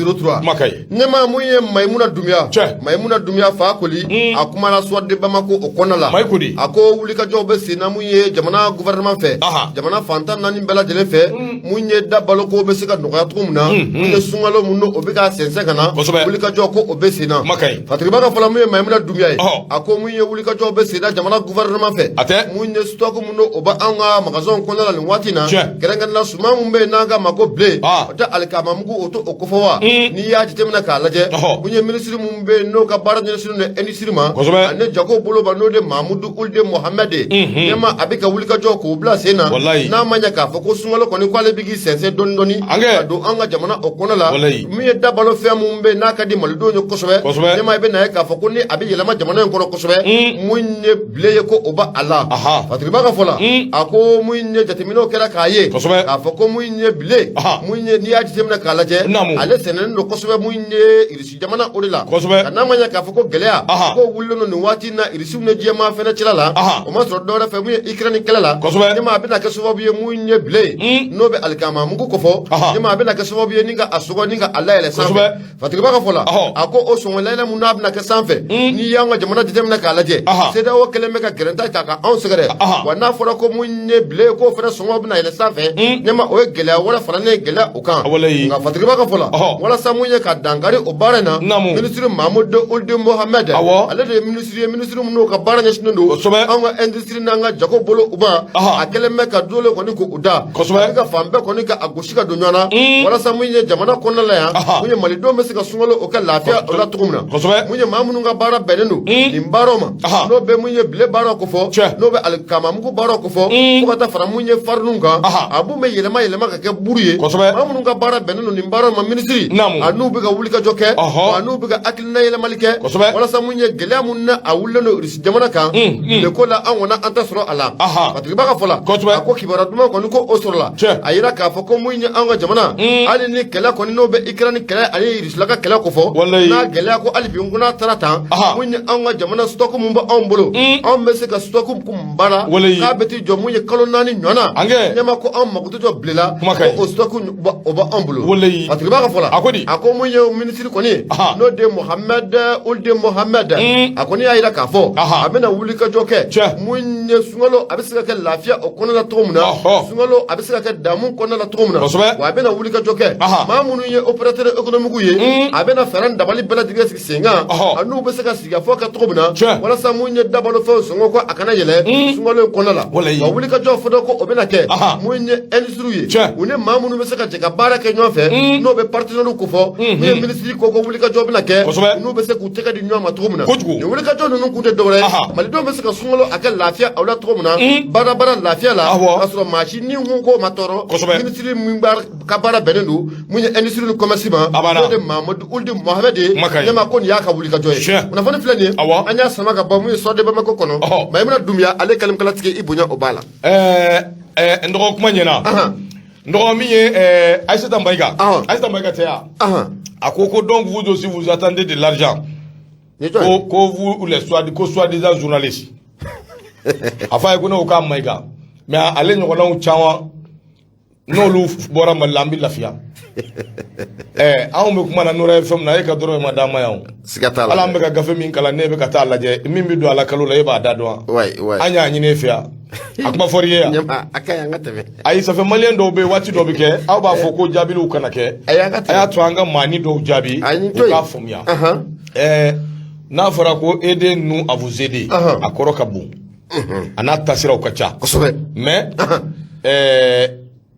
03. Kuma ka ɲi. Ɲɛmaa mun ye Mayimuna Dunbiya. Cɛ. Mayimuna Dunbiya fa koli. A kumana Soir de Bamako o kɔnɔna la. Mayi Kodi. A ko wulikajɔw bɛ sen na mun ye jamana gouvernement fɛ. Jamana fantan naani bɛɛ lajɛlen fɛ. Mun ye da baloko bɛ se ka nɔgɔya cogo min na. Mun ye sunkalo mun n'o bɛ ka sɛnsɛn ka na. Wulikajɔ ko o bɛ sen na. Kuma ka ɲi. Fatigiba ka fɔla mun ye Mayimuna Dunbiya ye. A ko mun ye wulikajɔw bɛ sen na jamana gouvernement fɛ. A tɛ. Mun ye stock mun n'o o bɛ anw ka magasinw kɔnɔna la nin waati in na. Kɛrɛnkɛrɛnnenya la suman mun bɛ yen n'an k'a ma ko blé. O tɛ alikamamugu, o tɛ o kofɔ wa. N'i y'a jateminɛ k'a lajɛ. Mun ye minisiri mun bɛ yen n'o ka baara ɲɛsinnen don industrie ma. Ani jago bolo ma, n'o de Mahamudu Uld Mohamed ye. Ɲɛma a bɛ ka wulikajɔ k'o bila sen na. Walayi. N'a ma ɲɛ k'a fɔ ko sunkalo kɔni k'ale bɛ k'i sɛnsɛn dɔɔni dɔɔni. An kɛ. Ka don an ka jamana o kɔnɔ la. Walayi. Min ye dabalo fɛn mun bɛ yen n'a ka di malidenw ye kosɛbɛ. Ɲɛma, i bɛ na ye k'a fɔ ko ni a bɛ yɛlɛma jamana in kɔnɔ kosɛbɛ. Mun ye blé ye ko o b'a a la. Fatigiba ka fɔ la. A ko mun ye jateminɛw kɛra k'a ye. K'a fɔ ko mun ye blé. Mun ye n'i y'a jateminɛ k'a lajɛ. Ale sɛnɛnen don kosɛbɛ mun ye Irisi jamana o de la. Ka n'a ma ɲɛ k'a fɔ ko gɛlɛya. Ko wulilen don nin waati in na Irisiw ni diɲɛmaa fɛnɛ cɛla la. O ma sɔrɔ dɔwɛrɛ fɛ mun ye Ukraine kɛlɛ la. Ɲɛma, a bɛna kɛ sababu ye mun ye blé ye. N'o bɛ alikama mugu kofɔ. Ɲɛma, a bɛna kɛ sababu ye ni ka a sɔngɔ ni ka a layɛlɛ sanfɛ. Fatigiba ka fɔ la. A ko o sɔngɔ layɛlɛ mun n'a bɛna kɛ sanfɛ. N'i y'an ka jamana jateminɛ k'a lajɛ. CEDEAO kɛlen bɛ ka gɛrɛnta ta ka anw sɛgɛrɛ. Wa n'a fɔra ko mun ye blé k'o fɛnɛ sɔngɔ bɛna yɛlɛ sanfɛ. Ɲɛma, o ye gɛlɛya wɛrɛ faralen ye gɛlɛya o kan. Nka Fatigiba ka fɔ la. Walasa mun ye ka dankari o baara in na. Minisiri Mahamudu Uld Mohamed. Ale de ye minisiri ye, minisiri minnu ka baara ɲɛsinnen don. Anw ka industrie n'an ka jago bolo u ma. A kɛlen bɛ ka dole kɔni k'u da. A bɛ ka fan bɛɛ kɔni ka a gosi ka don ɲɔgɔn na. Walasa mun ye jamana kɔnɔna la yan. Mun ye malidenw bɛ se ka sunkalo o kɛ lafiya o la cogo min na. Mun ye maa minnu ka baara bɛnnen don. Nin baaraw ma. N'o bɛ mun ye blé baaraw kofɔ. N'o bɛ alikamamugu baaraw kofɔ. Fo ka taa fara mun ye fariniw kan. A b'u bɛ yɛlɛma yɛlɛma ka kɛ buru ye. Maa minnu ka baara bɛnnen don nin baaraw ma, minisiri. A n'u bɛ ka wulikajɔ kɛ. A n'u bɛ ka hakilina yɛlɛmali kɛ. Walasa mun ye gɛlɛya mun na a wulilen don Irisi jamana kan. Le ko la an kɔni an ta sɔrɔ a la. Fatigiba ka fɔ la. A ko kibaruya duman kɔni ko o sɔrɔla. A yira k'a fɔ ko mun ye an ka jamana. Hali ni kɛlɛ kɔni n'o bɛ Ukraine kɛlɛ ani Irisi fila ka kɛlɛ kofɔ. Walayi. N'a gɛlɛya ko hali bi n ko n'a taara tan, Aha. mun ye anw ka jamana stock mun bɛ anw bolo, anw bɛ se ka stock kun baara Walayi. k'a bɛ t'i jɔ mun ye kalo 4 ɲɔgɔn na. An kɛ. Ɲɛma ko anw mako tɛ jɔ blé la, Kuma ka ɲi. ko o stock o bɛ anw bolo. Walayi. A tigi b'a ka fɔ la. A ko di? A ko mun ye minisiri kɔni ye, Aha. n'o de ye Mohamed Ould Mohamed, a kɔni y'a jira k'a fɔ Aha. a bɛna wulikajɔ kɛ Tiɲɛ. mun ye sunkalo a bɛ se ka kɛ lafiya o kɔnɔna la cogo min na, Ɔhɔ. sunkalo a bɛ se ka kɛ damu kɔnɔna la cogo min na, Kosɛbɛ. wa a bɛna wulikajɔ kɛ Aha. maa minnu ye opérateur économique ye, a bɛna fɛɛrɛ ni dabali bɛɛ lajɛlen sigi sen kan, Ɔhɔ. a n'u bɛ se ka sigikafɔ kɛ cogo min na, Tiɲɛ. walasa mun ye dabalofɛnw sɔngɔ ko a kana yɛlɛ sunkalo in kɔnɔna la. Walayi. Wa wulikajɔ fana ko o bɛna kɛ Aha. mun ye industrie ye, Tiɲɛ. u ni maa minnu bɛ se ka jɛ ka baara kɛ ɲɔgɔn fɛ, n'o bɛ partenaire kofɔ, mun ye minisiri ko wulikajɔ bɛna kɛ, Kosɛbɛ. n'u bɛ se k'u tɛgɛ di ɲɔgɔn ma cogo min na. Kojugu. Nin wulikajɔ ninnu kun tɛ dɔwɛrɛ ye, Aha. malidenw bɛ se ka sunkalo a kɛ lafiya aw la cogo min na, baara baara lafiya la, Awɔ. k'a sɔrɔ maa si ni kun ko ma tɔɔrɔ. Kosɛbɛ. Minisiri min ka baara bɛnnen don mun ye industrie ni commerce ma, A banna. n'o de Mahamadu Ould Mohamed ye. Kuma ka ɲi. Ɲɛma ko nin y'a ka wulikajɔ ye. Tiɲɛ. Kunnafoni filɛ nin ye, Awɔ. an y'a sama ka bɔ mun ye Soir de Bamako kɔnɔ. Ɔhɔ. Mayimuna Dunbiya ale kalimakalatigi i bonya o b'a la. Ɛɛ ɛɛ n dɔgɔ, kuma ɲɛna. Ahan. N dɔgɔ, min ye Aïssata Maïga, Ahan. Aïssata Maïga tɛ yan? Ahan. A ko donc vous aussi vous attendez de l'argent. Nin ye jɔn ye? Ko vous les soit ko soi-disant journalistes, a fɔ a ye ko ne ko k'a Maïga, mais ale ɲɔgɔnnaw caman n'olu bɔra Mali la, an bɛ lafiya. Anw bɛ kuma na Nord FM na, e ka dɔrɔmɛ ma d'an ma yan o. Siga t'a la. Hali an bɛ ka gafe min kalan, ne bɛ ka taa lajɛ min bɛ don a la kalo la, e b'a da dɔn wa? Ouais, ouais. An y'a ɲini e fɛ yan, a kuma fɔr'i ye yan? Ɲɛma a ka ɲi, an ka tɛmɛ. Ayi, ça fait malien dɔw bɛ yen, waati dɔw bɛ kɛ, aw b'a fɔ ko jaabiliw kana kɛ. Ayi, an ka tɛmɛ. A y'a to an ka maani dɔw jaabi, Ayi, nin u to yen. k'a faamuya. Ahan. N'a fɔra ko aider nous à vous aider, Ahan. a kɔrɔ ka bon, a n'a tasiraw ka ca. Kosɛbɛ. Mais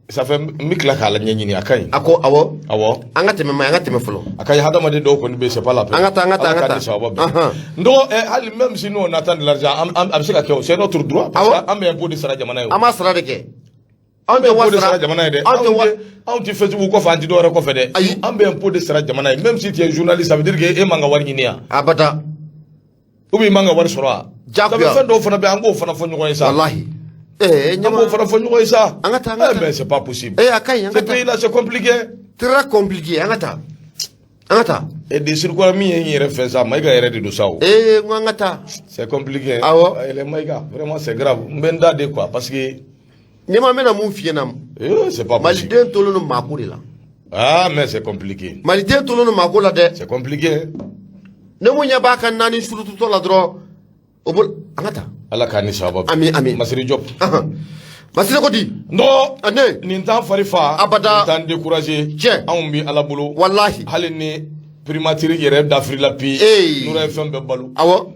ça fait n bɛ tila k'a la ɲɛɲini, a ka ɲi. A ko awɔ. Awɔ. An ka tɛmɛ, ma an ka tɛmɛ fɔlɔ. A ka ɲi, hadamaden dɔw kɔni bɛ yen, c'est pas la peine. An ka taa, an ka taa, Ala an ka k'an taa. ni sababa bɛn. Ahan. N dɔgɔ, hali même si nous on attend de l'argent, a bɛ se ka kɛ o, c'est notre droit, parce Awɔ. que an bɛ impôt de sara jamana ye o. An b'a sara de kɛ, anw An tɛ bɛ impôt wari de sara sara jamana ye dɛ. Anw tɛ wari. Anw tɛ Facebook kɔfɛ, an tɛ dɔwɛrɛ kɔfɛ dɛ. Ayi. An bɛ impôt de sara jamana ye. Même si tu es journaliste, ça veut dire que e man ka wari ɲini yan Abada. ou bien i man ka wari sɔrɔ wa? Diyagoya. Ça fait fɛn dɔw fana bɛ yen, an k'o fana fɔ ɲɔgɔn ye sa. Walahi, An ɲɛma k'o fana fɔ ɲɔgɔn ye sa. An ka taa, an ka Eh, taa. mais c'est pas possible. A ka ɲi, an Ce ka taa. pays là, c'est compliqué. Très compliqué, an ka taa, an ka taa. Et de surcroît, min ye n yɛrɛ fɛn sa, Maïga yɛrɛ de don sa o. N ko an ka taa. C'est compliqué. Awɔ. Les Maïga, vraiment c'est grave. N bɛ n da de quoi, parce que Ɲɛma, n bɛna mun f'i ɲɛna? C'est pas possible. Maliden tolen don maako de la. Ah, mais c'est compliqué. Maliden tolen don maako la dɛ. C'est compliqué. Ne mun ɲɛ b'a ka naani surututɔ la dɔrɔn o bolo, an ka taa. Ala k'an ni sababa bɛn. Ami, ami. Masiri Diop. Ahan. Masire ko di? N dɔgɔ, A ne nin t'an fari fa. Abada. Nin t'an découragé. Tiɲɛ. Anw bi Ala bolo. Walahi. Hali ni primature yɛrɛ dafirila pi, Ee. Nord FM bɛ balo. Awɔ.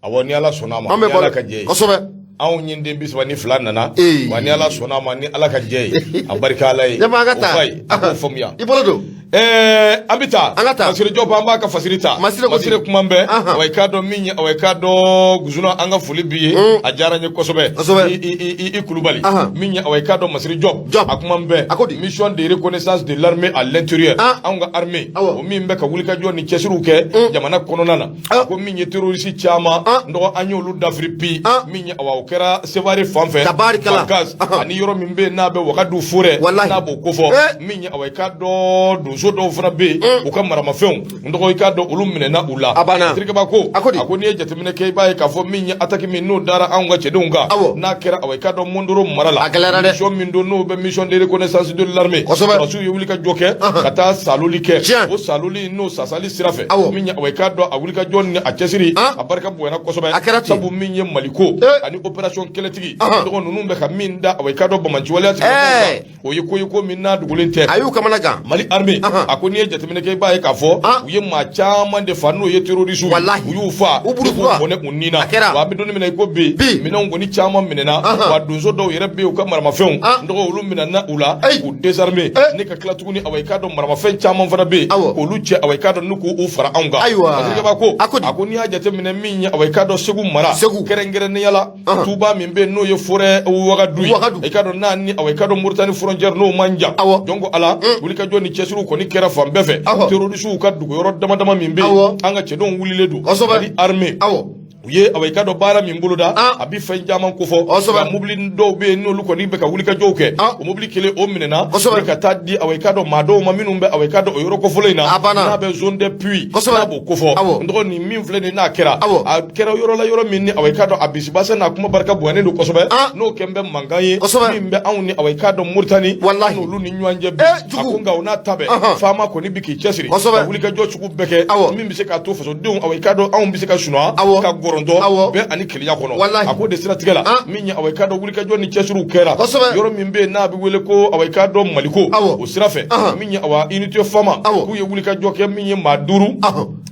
Awɔ, ni Ala sɔnna a ma. An bɛ Ni Ala balo. ka jɛ ye. Kosɛbɛ. Anw ye den 32 nana. Ee. Wa ni Ala sɔnna a ma, ni Ala ka jɛ ye, a barika Ala ye. Ɲɛma, an ka O taa. fa ye, a k'o faamuya. I bolo don. An bɛ taa. An ka taa. Masire Diop, an b'a ka fasiri ta. Masire ko di? Masire kuma bɛɛ. Ahan. Wa i k'a dɔn min ye, wa i k'a dɔn Gusuna, an ka foli b'i ye. A diyara n ye kosɛbɛ. Kosɛbɛ. I Kulubali. Ahan. Min ye, wa i k'a dɔn Masire Diop. Diop. A kuma bɛɛ. A ko di? Mission de reconnaissance de l'armée à l'intérieur. Ah. Anw ka armée. Awɔ. O min bɛ ka wulikajɔ ni cɛsiriw kɛ jamana kɔnɔna na. Ah. Ko min ye terroriste caman. Ah. N dɔgɔ, an y'olu dafiri bi. Ah. Min ye, awa, o kɛra Sevare fan fɛ. Tabarikala. Bankas, Ahan. ani yɔrɔ min bɛ yen n'a bɛ Wagadu forêt. Walahi. N'a b'o kofɔ. Eh. Min ye, awa, i k'a dɔn donso dɔw fana bɛ yen, u ka maramafɛnw, n dɔgɔ, i k'a dɔn olu minɛna u la. A banna. Terikɛba ko A ko di? A ko n'i ye jateminɛ kɛ, i b'a ye k'a fɔ min ye attaque min n'o dara anw ka cɛdenw kan, Awɔ. n'a kɛra, awa, i k'a dɔn Mondoro mara la, A gɛlɛyara dɛ. Mission min don n'o bɛ mission de reconnaissance de l'armée, Kosɛbɛ. sɔrɔdasiw ye wuli ka jɔ kɛ Ahan. ka taa saloli kɛ. Tiɲɛ. O saloli n'o sasali sira fɛ, Awɔ. min ye, awa, i k'a dɔn a wuli ka jɔ ni a cɛsiri, Ah. a barika bonyana kosɛbɛ. A kɛra ten. Sabu min ye Maliko Eh. ani opération kɛlɛtigi, Ahan. dɔgɔ ninnu bɛ ka min da, awa, i k'a dɔn banbaanciwaleya Eh. tigilamɔgɔw kan, o ye ko ye ko min n'a dogolen tɛ. A y'u kamana gan. Mali armée, Ahan. a ko n'i ye jateminɛ kɛ, i b'a ye k'a fɔ Ah. u ye maa caman de fa n'o ye terroriste ye. Walahi. U y'u fa U burukura. k'u bɔnɛ u ni na. A kɛra. Wa an bɛ don min na i ko bi, Bi. minɛnw kɔni caman minɛna. Ahan. Wa donso dɔw yɛrɛ bɛ yen, u ka maramafɛnw, Ah. n dɔgɔ, olu minɛna u la Ayi. k'u désarmer. Eh. Ne ka tila tuguni, awa, i k'a dɔn maramafɛn caman fana bɛ yen Awɔ. k'olu cɛ, awa, i k'a dɔn n'u k'u fara anw kan. Ayiwa. Masakɛba ko A ko di? a ko n'i y'a jateminɛ min ye, awa, i k'a dɔn Segu mara, Segu. kɛrɛnkɛrɛnnenya la, Ahan. Tuba min bɛ yen n'o ye forêt Wagadu ye, Wagadu. i k'a dɔn n'a ni, awa, i k'a dɔn Mauritanie frontière n'o man jan. Awɔ. Donc ala wulikajɔ ni cɛsiriw kɔni kɛra fan bɛɛ fɛ. Awɔ. Terroriste ka dugu yɔrɔ dama dama min bɛ Awɔ. yen, an ka cɛdenw wulilen don. Kosɛbɛ. Mali armée Awɔ. U ye awa i k'a dɔn baara min boloda, a bɛ fɛn caman kofɔ. Nka mobili dɔw bɛ yen, n'olu kɔni bɛ ka wulikajɔw kɛ, o mobili kelen o minɛna ka taa di awa i k'a dɔn maa dɔw ma minnu bɛ awa i k'a dɔn o yɔrɔ kofɔlen in na, n'a bɛ zone des puits, n'a b'o kofɔ. N dɔgɔ, nin min filɛ nin n'a kɛra, a kɛra yɔrɔ la, yɔrɔ min ni awa i k'a dɔn a bisibasa n'a kuma barika bonyanen don kosɛbɛ, n'o kɛlen bɛ mankan ye min bɛ anw ni awa i k'a dɔn Moritani n'olu ni ɲɔgɔn cɛ bi. A ko nka o n'a ta bɛɛ, faama kɔni bɛ k'i cɛsiri ka wulikajɔ sugu bɛɛ kɛ min bɛ se k'a to fasodenw awa i k'a dɔn anw bɛ se ka sunɔgɔ ka gɔrɔntɔ bɛn ani kelenya kɔnɔ. A ko de siratigɛ la, min ye awa i k'a dɔn wulikajɔ ni cɛsiriw kɛra yɔrɔ min bɛ yen n'a bɛ wele ko awa i k'a dɔn Maliko, o sira fɛ, min ye awa unité FAMa, k'u ye wulikajɔ kɛ, min ye maa 5,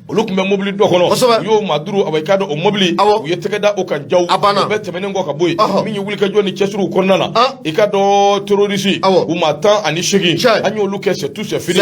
olu tun bɛ mobili dɔ kɔnɔ. U y'o maa 5, awa i k'a dɔn o mobili, u ye tɛgɛ da o kan jaw. O bɛɛ tɛmɛnen kɔ ka bɔ yen, min ye wulikajɔ ni cɛsiriw kɔnɔna na, i k'a dɔn terroriste u maa 18, an y'olu kɛ c'est tout, c'est fini.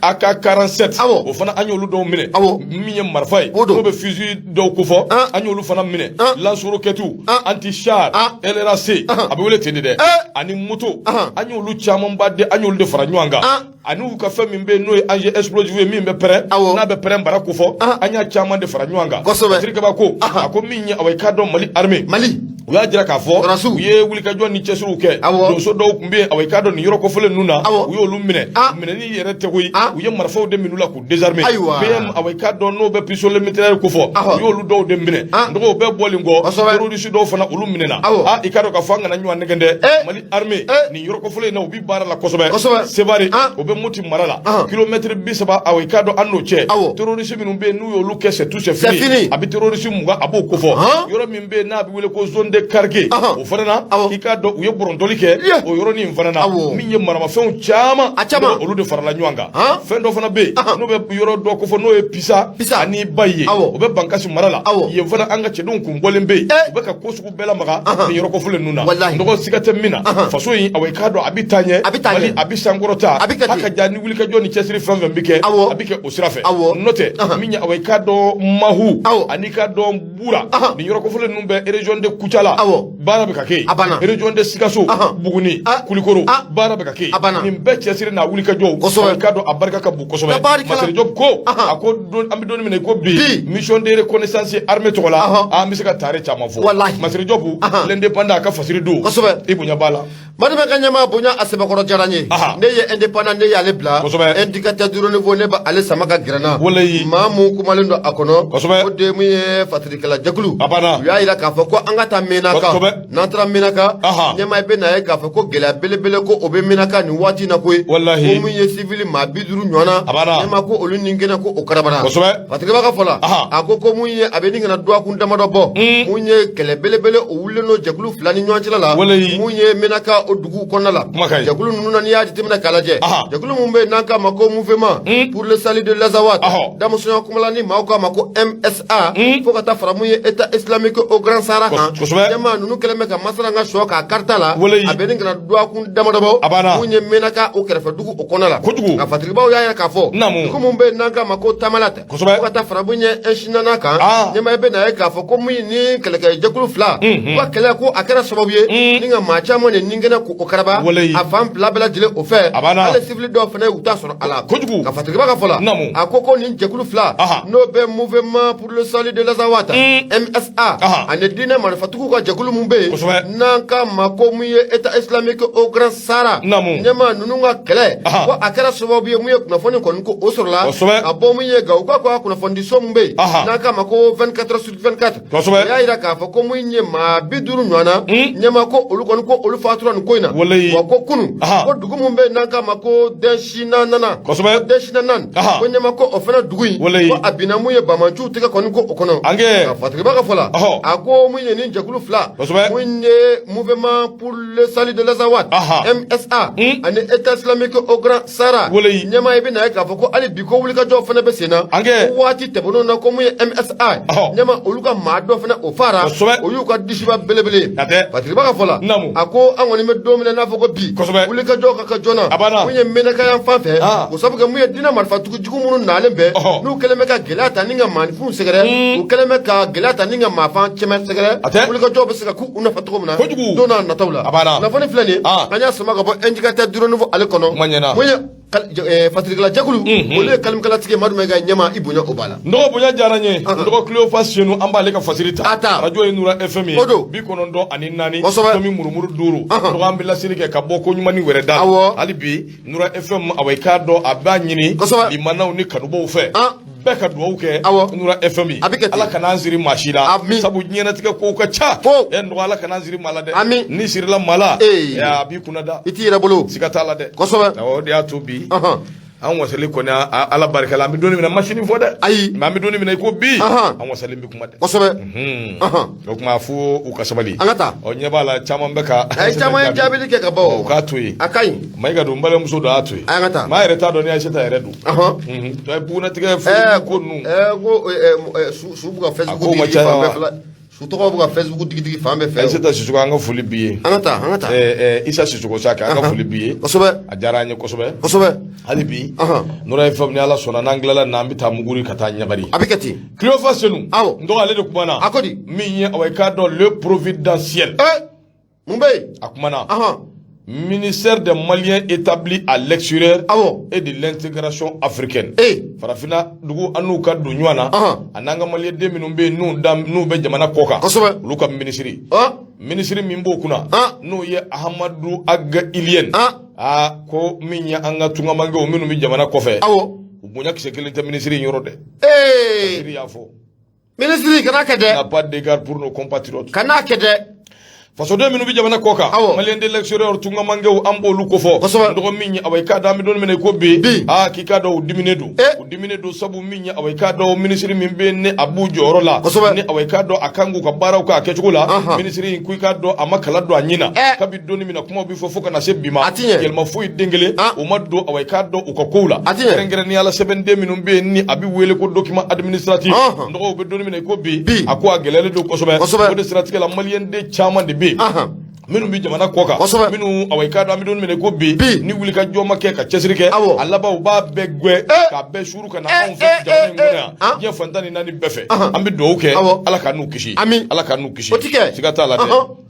AK 47, o fana an y'olu dɔw minɛ. Min ye marifa ye, n'o bɛ fusil dɔw kofɔ, an y'olu fana minɛ, lance-roquettes, anti-char, LRAC, a bɛ wele ten de dɛ, ani moto, an y'olu camanba de, an y'olu de fara ɲɔgɔn kan, ani u ka fɛn min bɛ yen n'o ye engin explosif ye, min bɛ pɛrɛn, n'a bɛ pɛrɛn bara kofɔ, an y'a caman de fara ɲɔgɔn kan. Patrick Kabako a ko min ye awa i k'a dɔn Mali armée, Mali u y'a jira k'a fɔ u ye wulikajɔ ni cɛsiriw kɛ. Donso dɔw tun bɛ yen, awa i k'a dɔn nin yɔrɔ kofɔlen ninnu na, u y'olu minɛ. Minɛni yɛrɛ tɛ koyi, u ye marifaw de minɛ u la k'u désarmer. PM, awa i k'a dɔn n'o bɛ pistolet mitrailleur kofɔ, u y'olu dɔw de minɛ. Dɔgɔw bɛɛ bɔlen kɔ, terroriste dɔw fana, olu minɛna. Aa, i k'a dɔn k'a fɔ an kana ɲɔgɔn nɛgɛn dɛ, Mali armée, nin yɔrɔ kofɔlen in na, u bɛ baara la kosɛbɛ. Sevare, o bɛ Moti mara la, kilomètre 30, awa i k'a dɔn an n'o cɛ. Terroriste minnu bɛ yen, n'u y'olu kɛ c'est tout, c'est fini. A bɛ terroriste 20, a b'o kofɔ. Yɔrɔ min bɛ yen n'a bɛ wele ko zone de Karge, o fana na, i k'a dɔn u ye bɔrɔntɔli kɛ o yɔrɔnin fana na. Min ye maramafɛnw caman, a caman, olu de farala ɲɔgɔn kan. Fɛn dɔ fana bɛ yen n'o bɛ yɔrɔ dɔ kofɔ, n'o ye Pisa ani Bayi ye, o bɛ Bankasi mara la. Yen fana, an ka cɛdenw kun bɔlen bɛ yen, u bɛ ka ko sugu bɛɛ lamaga nin yɔrɔ kofɔlen ninnu na. Dɔgɔ, siga tɛ min na, faso in, awa i k'a dɔn a bɛ taa ɲɛ, Mali a bɛ sankɔrɔta, a ka ja ni wulikajɔ ni cɛsiri fɛn fɛn bɛ kɛ, a bɛ kɛ o sira fɛ. N'o tɛ, min ye awa i k'a dɔn Mahu ani k'a dɔn Bura, nin yɔrɔ kofɔlen ninnu bɛ région de Kucala, baara bɛ ka kɛ yen. Région de Sikaso, Buguni, Kulikoro, baara bɛ ka kɛ yen. Nin bɛɛ cɛsiri n'a wulikajɔw, i k'a dɔn a barika ka bon kosɛbɛ. Masire Diop ko, a ko an bɛ don min na i ko bi, mission de reconnaissance armée tɔgɔ la, an bɛ se ka tare caman fɔ. Masire Diop, l'Indépendant, a ka fasiri don, i bonya b'a la. Madame ka ɲɛmaa bonya a sɛbɛkɔrɔ diyara n ye. Ne ye Indépendant, ne y'ale bila. Indicateur du Renouveau, ne b'ale sama ka gɛrɛ n na. Maa mun kumalen don a kɔnɔ, o de mun ye fatirikɛla jɛkulu. U y'a jira k'a fɔ ko an ka taa Menaka. N'an taara Menaka, ɲɛmaa, i bɛ n'a ye k'a fɔ ko gɛlɛya belebele ko o bɛ Menaka nin waati in na koyi. Ko mun ye civil maa 50 ɲɔgɔn na, ɲɛmaa, ko olu ni kɛnɛ ko o karabara. Fatirikɛba ka fɔ la, a ko ko mun ye a bɛ nin kana dɔgɔkun damadɔ bɔ, mun ye kɛlɛ belebele o wulilen don jɛkulu fila ni ɲɔgɔn cɛla la, mun ye Menaka o dugu kɔnɔna la. Jɛkulu ninnu na, n'i y'a jateminɛ k'a lajɛ, jɛkulu mun bɛ yen n'an k'a ma ko Mouvement pour le salut de l'Azawad, damusonya kumala ni maaw k'a ma ko MSA, fo ka taa fara mun ye État islamique au Grand Sahara kan, ɲɛmaa, ninnu kɛlen bɛ ka masala ka sɔ k'a karita la, a bɛ nin kana dɔgɔkun damadɔ bɔ, mun ye Menaka o kɛrɛfɛ dugu o kɔnɔna la. Nka fatiribaw y'a yira k'a fɔ dugu mun bɛ yen n'an k'a ma ko Tamalat, fo ka taa fara mun ye Insinana kan, ɲɛmaa, i bɛ n'a ye k'a fɔ ko mun ye ni kɛlɛkɛjɛkulu fila u ka kɛlɛ ko a kɛra sababu ye ni ka maa caman de ni kɛnɛ ko o karaba a fan fila bɛɛ lajɛlen o fɛ, hali sivili dɔw fana y'u ta sɔrɔ a la. Ka fatiriba ka fɔ la, a ko ko nin jɛkulu fila, n'o bɛ Mouvement pour le salut de l'Azawad, MSA, ani diinɛ marifatigiw ka jɛkulu mun bɛ yen n'an k'a ma ko mun ye État islamique au Grand Sahara, ɲɛmaa, ninnu ka kɛlɛ ko a kɛra sababu ye mun ye kunnafoni kɔni ko o sɔrɔla ka bɔ mun ye Gawo ka kunnafonidiso mun bɛ yen n'an k'a ma ko 24 heures sur 24, o y'a jira k'a fɔ ko mun ye maa 50 ɲɔgɔn na, ɲɛmaa, ko olu kɔni ko olu fatura nin ko in na. Wa ko kunun ko dugu mun bɛ yen n'an k'a ma ko Dɛnsinanana, Dɛnsinana, ko ɲɛmaa, ko o fana dugu in ko a binna mun ye banbaanciw tɛgɛ kɔni ko o kɔnɔ. Nka fatiriba ka fɔ la, a ko mun ye nin jɛkulu fila, mun ye Mouvement pour le salut de l'Azawad, MSA, ani État islamique au Grand Sahara, ɲɛmaa, i bɛ n'a ye k'a fɔ ko hali bi ko wulikajɔ fana bɛ sen na. Ko waati tɛmɛnenw na, ko mun ye MSA, ɲɛmaa, olu ka maa dɔ fana o fara, o y'u ka disiba belebele ye. Fatiriba ka fɔ la, a ko an kɔni bɛ don min na n'a fɔ ko bi, wulikajɔ ka kɛ joona mun ye Menaka yan fan fɛ, o sabu kɛ mun ye diinɛ marifatigi jugu minnu nalen bɛ, n'u kɛlen bɛ ka gɛlɛya ta ni ka maaninfinw sɛgɛrɛ, u kɛlen bɛ ka gɛlɛya ta ni ka maafan cɛman sɛgɛrɛ, wulikajɔ bɛ se ka k'u nafa cogo min na don n'a nataw la. Kunnafoni filɛ nin ye, an y'a sama ka bɔ Indicateur du Renouveau ale kɔnɔ. Mun ye Fasirikɛla jɛkulu olu ye kalimikalatigi Madu Mayiga ɲɛmaa, i bonya o b'a la. N dɔgɔ, bonya diyara n ye. N dɔgɔ Cléophas Senu, an b'ale ka fasiri ta. A ta. Arajo ye Nura FM ye. O don. 94 Kosɛbɛ. Tomi murumuru 5. Dɔgɔ, an bɛ laseli kɛ ka bɔ ko ɲuman ni wɛrɛ da. Hali bi Nura FM, awa, i k'a dɔn a b'a ɲini limanaw ni kanubaw fɛ. Bɛɛ ka dugawu kɛ Nura FM ye. A bɛ kɛ ten. Ala kana an siri maa si la. Amin. Sabu diɲɛnatigɛ kow ka ca. Ko. Ɛ nɔgɔ, Ala kana an siri maa la dɛ. Amin. N'i sirila maa la. Ee. A b'i kunna da. I t'i yɛrɛ bolo. Siga t'a la dɛ. Kosɛbɛ. Awɔ, o de y'a to bi an wasalen kɔni, Ala barika la, an bɛ don min na masini fɔ dɛ. Ayi. Mais an bɛ don min na i ko bi, an wasalen bɛ kuma dɛ. O kuma fo u ka sabali. An ka taa. Ɔ, ɲɛ b'a la, caman bɛ ka A ye caman ye jaabili kɛ ka ban. U k'a to yen. A ka ɲi. Mayiga don, n balimamuso don, a y'a to yen. An ka taa. Maa yɛrɛ t'a dɔn ni Ayisata yɛrɛ don. Tɔ ye bugunatigɛ furu ko ninnu. Ko su bɛ ka Facebook A ko ma digi ca fan wa? bɛɛ fila. Su tɔgɔ bɛ ka Facebook digi digi fan bɛɛ fɛ. Ayisata Sisoko, an ka foli b'i ye. An ka taa, an ka taa. Isa Sisoko Sake, an ka foli b'i ye. A diyara an ye kosɛbɛ. Hali bi Nura FM, ni Ala sɔnna, n'an tilala n'an bɛ taa Muguri ka taa Ɲagari. A bɛ kɛ ten. Cléophas Senu. Awɔ. N dɔgɔ, ale de kumana. A ko di? Min ye, awa, i k'a dɔn, le providentiel. Mun bɛ yen? A kumana. Ministère des Maliens établis à l'extérieur et de l'intégration africaine. Farafinna dugu an n'u ka don ɲɔgɔn na. A n'an ka maliyɛn minnu bɛ yen, n'u bɛ jamana kɔ kan. Olu ka minisiri. Minisiri min b'o kunna. N'o ye Ahamadu Ag Iliyɛn. Aa, ko min ye an ka tungamankew minnu bɛ jamana kɔfɛ. U bonya kisɛ kelen tɛ minisiri in yɔrɔ dɛ. Minisiri y'a fɔ. Minisiri, kana kɛ dɛ. N'a pas d'égard pour nos compatriotes. Kana kɛ dɛ. Fasoden minnu bɛ jamana kɔ kan, malien de l'extérieur, tungamankew, an b'olu kofɔ. Dɔgɔ min ye, awa, i k'a dɔn, an bɛ don min na i ko bi, Bi. aa, k'i k'a dɔn u diminen don. U diminen don, sabu min ye, awa, i k'a dɔn, minisiri min bɛ yen, ni a b'u jɔyɔrɔ la, ni, awa, i k'a dɔn, a kan k'u ka baaraw kɛ a kɛcogo la, minisiri in ko i k'a dɔn a ma kala don a ɲin na. Kabi don min na kumaw bɛ fɔ fo ka na se bi ma, A ti ɲɛ. yɛlɛma foyi den kelen o ma don, awa, i k'a dɔn, u ka kow la. A ti ɲɛ. Kɛrɛnkɛrɛnnenya la, sɛbɛnden minnu bɛ yen, ni a bɛ wele ko document administratif, dɔgɔw bɛ don min na i ko bi, Bi. a ko a gɛlɛyalen don kosɛbɛ. O de siratigɛ la, maliyɛn den caman de bɛ yen minnu bɛ jamana kɔ kan, minnu, awa, i k'a dɔn, an bɛ don min na i ko bi, Bi. ni wulikajɔ ma kɛ ka cɛsiri kɛ, a laban u b'a bɛɛ gɛn k'a bɛɛ suuru ka na anw fɛ jamana in kɔnɔ yan, diɲɛ fantan ni naani bɛɛ fɛ. An bɛ dugawu kɛ, Ala k'an n'u kisi. Amin. Ala k'an n'u kisi. O ti kɛ. Siga t'a la dɛ.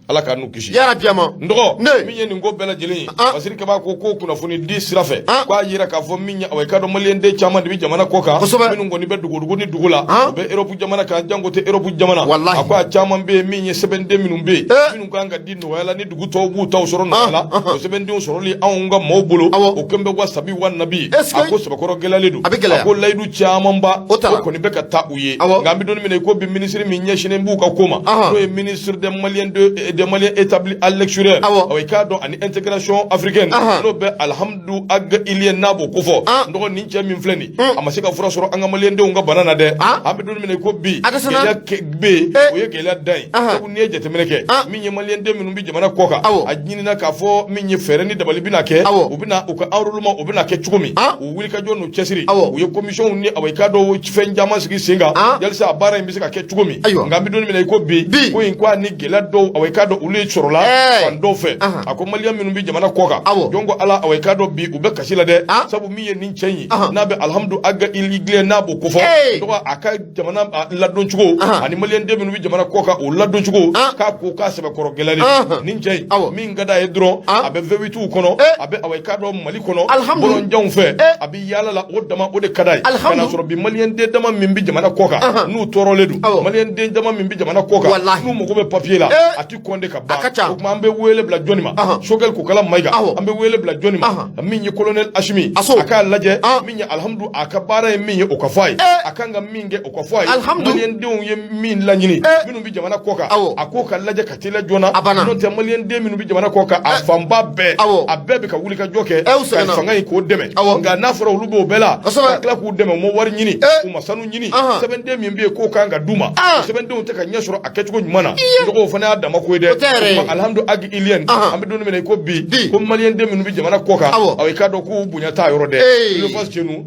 Ala k'an n'u kisi. Yarabi ama. N dɔgɔ, Ne. min ye nin ko bɛɛ lajɛlen ye, Fasiri Kaba ko ko kunnafoni di sira fɛ, k'a yira k'a fɔ min ye, awa, i k'a dɔn, maliyɛn den caman de bɛ jamana kɔ kan, minnu kɔni bɛ dugudugu ni dugu la, u bɛ Europe jamana kan, janko tɛ Europe jamana. Walahi. A ko a caman bɛ yen, min ye sɛbɛnden minnu bɛ yen, minnu kan ka di nɔgɔya la, ni dugu tɔw b'u taw sɔrɔ nɔgɔya la, o sɛbɛndenw sɔrɔli anw ka maaw bolo, o kɛn bɛ wa sabi wa nabi. Est-ce que A ko sɛbɛkɔrɔ gɛlɛyalen don. A bɛ gɛlɛya. A ko layidu camanba O tara. o kɔni bɛ ka taa u ye. Nka an bɛ don min na i ko bi, minisiri min ɲɛsinnen b'u ka ko ma, n'o ye ministre des Maliens établis à l'extérieur, awɔ, i k'a dɔn, ani intégration africaine, n'o bɛ Alhamdu Ag Iliyɛn, n'a b'o kofɔ. N dɔgɔ, nin cɛ min filɛ nin, a ma se ka fura sɔrɔ an ka maliyɛndenw ka bana na dɛ. An bɛ don min na i ko bi, A dɛsɛra. gɛlɛya bɛ yen. O ye gɛlɛya dan ye, sabu n'i ye jateminɛ kɛ, min ye maliyɛnden minnu bɛ jamana kɔ kan, a ɲinina k'a fɔ min ye fɛɛrɛ ni dabali bɛna kɛ, u bɛna u ka enrôlement, o bɛna kɛ cogo min, u wulikajɔ n'u cɛsiri, u ye commission ni, awa, i k'a dɔn, fɛn caman sigi sen kan yalisa a baara in bɛ se ka kɛ cogo min. Nka an bɛ don min na i ko bi, Bi. ko in ko a ni gɛlɛya dɔw, awa, i k'a dɔn, olu ye sɔrɔla fan dɔw fɛ. A ko maliyɛn minnu bɛ jamana kɔ kan, jɔn ko Ala, awa, i k'a dɔn, bi u bɛ kasi la dɛ, sabu min ye nin cɛ in ye, n'a bɛ Alhamdu Ag Iliyɛn, n'a b'o kofɔ, dɔgɔ, a ka jamana a ladon cogo ani maliyɛn den minnu bɛ jamana kɔ kan, o ladon cogo, k'a ko k'a sɛbɛkɔrɔ gɛlɛyalen don. Nin cɛ in, min ka d'a ye dɔrɔn, a bɛ V8 kɔnɔ, a bɛ, awa, i k'a dɔn, Mali kɔnɔ, bɔlɔnjanw fɛ, a bɛ yaala la, o dama o de ka d'a ye. Alhamdu. Ka n'a sɔrɔ bi maliyɛn den dama min bɛ jamana kɔ kan, n'u tɔɔrɔlen don, maliyɛn den dama min bɛ jamana kɔ kan, n'u mago bɛ papier la, a ti kɔnde ka ban. A ka ca. O tuma an bɛ wele bila jɔnni ma? Choguel Kokala Mayiga. An bɛ wele bila jɔnni ma? Min ye colonel Asimi, Aso. a k'a lajɛ min ye Alhamdu a ka baara ye min ye, o ka fɔ a ye. A kan ka min kɛ, o ka fɔ a ye. Alhamdu. Maliyɛn denw ye min laɲini, minnu bɛ jamana kɔ kan, a k'o ka lajɛ ka teliya joona. A banna. N'o tɛ, maliyɛn den minnu bɛ jamana kɔ kan, a fanba bɛɛ, a bɛɛ bɛ ka wuli ka jɔ kɛ U ka sɛgɛnna. fanga in k'o dɛmɛ. Nka n'a fɔra olu b'o bɛɛ la, ka tila k'u dɛmɛ, u ma wari ɲini, u ma sanu ɲini, sɛbɛnden min bɛ yen k'o kan ka d'u ma, o sɛbɛndenw tɛ ka ɲɛ sɔrɔ a kɛcogo ɲuman na. Dɔgɔw fana y'a dama ko ye dɛ. O tɛ yɛrɛ ye. O tuma, Alhamdu Ag Iliyɛn, an bɛ don min na i ko bi, Bi. ko maliyɛn den minnu bɛ jamana kɔ kan, awɔ, i k'a dɔn k'u bonya t'a yɔrɔ dɛ. Cléophas Senu,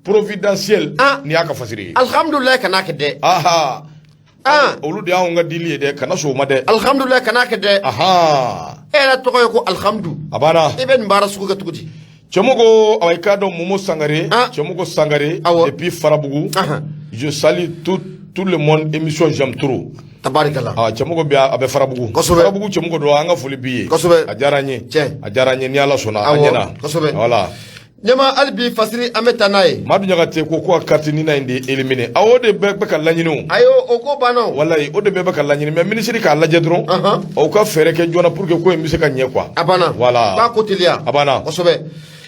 providentiel, nin y'a ka fasiri ye. Alhamdulilayi, kana kɛ dɛ. Aha, olu de y'anw ka dili ye dɛ, kana sɔn o ma dɛ. Alhamdulilayi, kana kɛ dɛ. E yɛrɛ tɔgɔ ye ko Alhamdu. A banna. I bɛ nin baara sugu kɛ cogo di? Cɛmɔgɔ, awa, i k'a dɔn, Momo Sangare, Cɛmɔgɔ Sangare, depuis Farabugu, je salue tout le monde, émission j'aime trop. Tabarikala. Ah, cɛmɔgɔ bɛ, a bɛ Farabugu. Farabugu cɛmɔgɔ don, an ka foli b'i ye. Kosɛbɛ. A diyara n ye. Tiɲɛ. A diyara n ye, ni Ala sɔnna, a ɲɛna. Voilà. Ɲɛma hali bi fasiri an bɛ taa n'a ye. Madu Ɲagate ko ko ka carte NINA in de éliminer, awɔ, o de bɛɛ bɛ ka laɲini o. Ayi, o ko banna o. Walayi, o de bɛɛ bɛ ka laɲini, mais minisiri k'a lajɛ dɔrɔn, o ka fɛɛrɛ kɛ joona pour que ko in bɛ se ka ɲɛ quoi. A banna. Voilà. K'a ko teliya. A banna. Kosɛbɛ.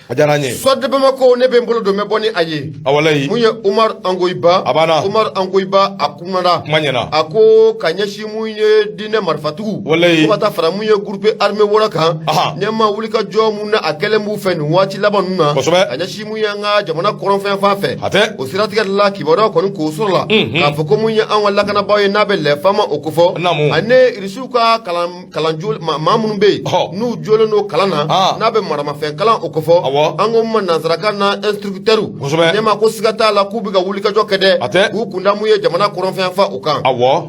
A diyara an ye. Soir de Bamako, ne bɛ n bolo don, n bɛ bɔ ni a ye. A walayi. Mun ye Umar Angoyiba. A banna. Umar Angoyiba, a kumana. Kuma ɲɛna. A ko ka ɲɛsin mun ye diinɛ marifatigiw. Walayi. Fo ka taa fara mun ye groupe armé wɔɔrɔ kan. Ɲɛma wulikajɔ mun na a kɛlen b'u fɛ nin waati laban ninnu na. Kosɛbɛ. Ka ɲɛsin mun ye an ka jamana kɔrɔnfɛn fan fɛ. A tɛ. O siratigɛ de la, kibaruya kɔni k'o sɔrɔ la. K'a fɔ ko mun ye an ka lakanabaaw ye n'a bɛ les FAMa o kofɔ. Naamu. Ani irisiw ka kalan kalan maa minnu bɛ yen n'u jolen don kalan na, n'a bɛ maramafɛn kalan o kofɔ, an ko ma nansarakan na instructeur. Ɲɛma ko siga t'a la k'u bɛ ka wulikajɔ kɛ dɛ, k'u kunda mun ye jamana kɔrɔnfɛn fan o kan.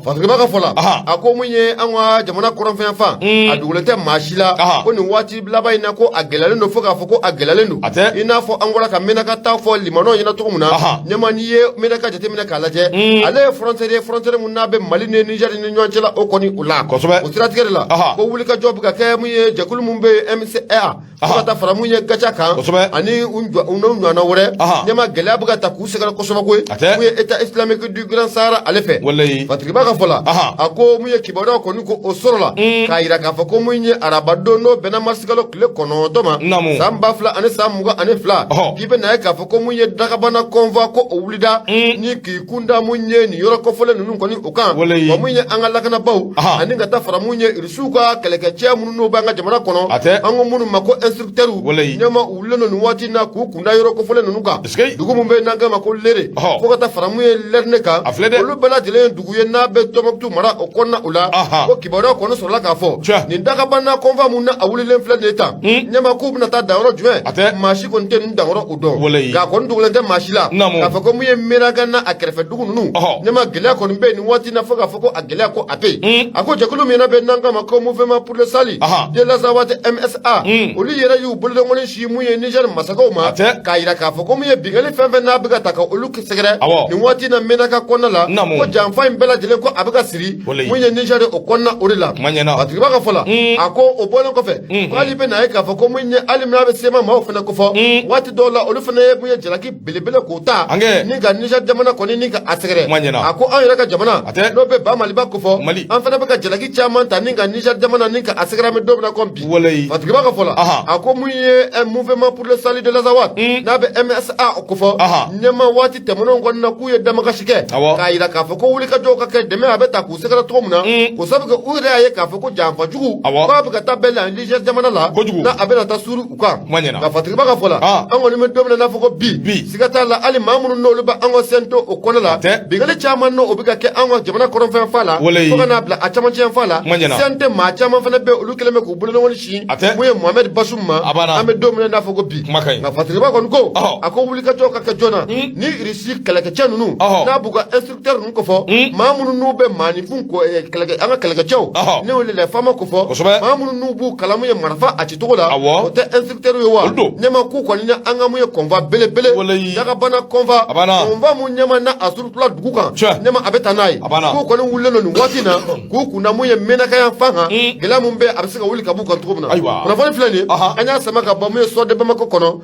Fasiriba ka fɔ la, a ko mun ye an ka jamana kɔrɔnfɛn fan, a dogolen tɛ maa si la ko nin waati laban in na ko a gɛlɛyalen don, fo k'a fɔ ko a gɛlɛyalen don, i n'a fɔ an bɔra ka Menaka ta fɔ limanaw ɲɛna cogo min na. Ɲɛma, n'i ye Menaka jateminɛ k'a lajɛ, ale ye frontière ye, frontière mun n'a bɛ Mali ni Niger ni ɲɔgɔn cɛ la, o kɔni o la. O siratigɛ de la, ko wulikajɔ bɛ ka kɛ mun ye jɛkulu mun bɛ yen MCA, fo ka taa fara mun ye GATIA kan ani u n'o ɲɔgɔnna wɛrɛ. Ɲɛma, gɛlɛya bɛ ka ta k'u sɛgɛrɛ kosɛbɛ koyi, mun ye État islamique du Grand Sahara ale fɛ. Fasiriba ka fɔ la, a ko mun ye kibaruya kɔni ko o sɔrɔ la k'a yira k'a fɔ ko mun ye arabadon n'o bɛnna marisikalo tile 9 ma san 2022, k'i bɛ na ye k'a fɔ ko mun ye dakabana convoi ko o wulida ni k'i kunda mun ye nin yɔrɔ kofɔlen ninnu kɔni o kan, wa mun ye an ka lakanabaaw ani ka taa fara mun ye irisiw ka kɛlɛkɛcɛ minnu n'o b'an ka jamana kɔnɔ, an ko minnu ma ko instructeurs. Ɲɛma, u wulilen don nin waati in na k'u kunda yɔrɔ kofɔlen ninnu kan, dugu mun bɛ n'an k'a ma ko Lere, fo ka taa fara mun ye Lɛrinɛ kan, olu bɛɛ lajɛlen ye dugu ye n'a bɛ Tɔnbɔkutu mara o kɔnɔna o la. Ko kibaruya kɔni sɔrɔla k'a fɔ nin dakabana convoi mun na a wulilen filɛ nin ye tan, ɲɛma, k'u bɛna taa danyɔrɔ jumɛn, maa si kɔni tɛ nin danyɔrɔ o dɔn, nka a kɔni dogolen tɛ maa si la k'a fɔ ko mun ye Menaka n'a kɛrɛfɛ dugu ninnu, ɲɛma, gɛlɛya kɔni bɛ yen nin waati in na, fo k'a fɔ ko a gɛlɛya ko a bɛ yen. A ko jɛkulu min bɛ n'an k'a ma ko Mouvement pour le salut de l'Azawad MSA, olu yɛrɛ y'u bolodenkɔni sin mun ye Niger masakɛw ma, k'a yira k'a fɔ ko mun ye binkanni fɛn fɛn n'a bɛ ka ta ka olu sɛgɛrɛ nin waati in na Menaka kɔnɔna la, ko janfa in bɛɛ lajɛlen ko a bɛ ka siri mun ye Niger o kɔnɔna o de la. Fasiriba ka fɔ la, a ko o bɔlen kɔfɛ, ko hali bɛ na ye k'a fɔ ko mun ye hali n'a bɛ CMA maaw fana kofɔ, waati dɔw la olu fana ye mun ye jalaki belebele k'o ta ni ka Niger jamana kɔni ni ka a sɛgɛrɛ. A ko an yɛrɛ ka jamana n'o bɛ ba Maliba kofɔ, an fana bɛ ka jalaki caman ta ni ka Niger jamana ni ka a sɛgɛrɛ, an bɛ don min na komi bi. Fasiriba ka fɔ la, a ko mun ye Mouvement pour le salut de l'Azawad n'a bɛ MSA o kofɔ, ɲɛma, waati tɛmɛnenw kɔni na k'u ye damakasi kɛ k'a yira k'a fɔ ko wulikajɔw ka kɛ, dɛmɛ a bɛ ta k'u sɛgɛrɛ cogo min na, k'o sabu kɛ u yɛrɛ y'a ye k'a fɔ ko janfa jugu k'a bɛ ka taa bɛɛ la Niger jamana la, n'a a bɛna taa suuru u kan. Nka Fasiriba ka fɔ la, an kɔni bɛ don min na n'a fɔ ko bi, siga t'a la hali maa minnu n'olu bɛ an ka CNT o kɔnɔ la, binkanni caman n'o bɛ ka kɛ an ka jamana kɔrɔnfɛn fan la fo ka n'a bila a camancɛ fan la, CNT maa caman fana bɛ olu kɛlen bɛ k'u bolodenkɔni sin mun ye Mohamed Bazoum ma, an bɛ don min na n'a fɔ ko bi. Nka Fasiriba kɔni ko, a ko wulikajɔ ka kɛ joona ni Irisi kɛlɛkɛcɛ ninnu n'a b'u ka instructeur ninnu kofɔ, maa minnu n'u bɛ maaninfin kɛlɛkɛ an ka kɛlɛkɛcɛw n'o ye les FAMa kofɔ, maa minnu n'u b'u kalan mun ye marifa a cicogo la, o tɛ instructeur ye wa? Ɲɛma, k'u kɔni ni an ka mun ye convoi belebele, dakabana convoi, convoi mun ɲɛma n'a a surutula dugu kan, ɲɛma, a bɛ taa n'a ye, k'u kɔni wulilen don nin waati in na k'u kunda mun ye Menaka yan fan kan, gɛlɛya mun bɛ a bɛ se ka wuli ka b'u kan cogo min na. Kunnafoni filɛ nin ye, an y'a sama ka bɔ mun ye Soir de Bamako kɔnɔ.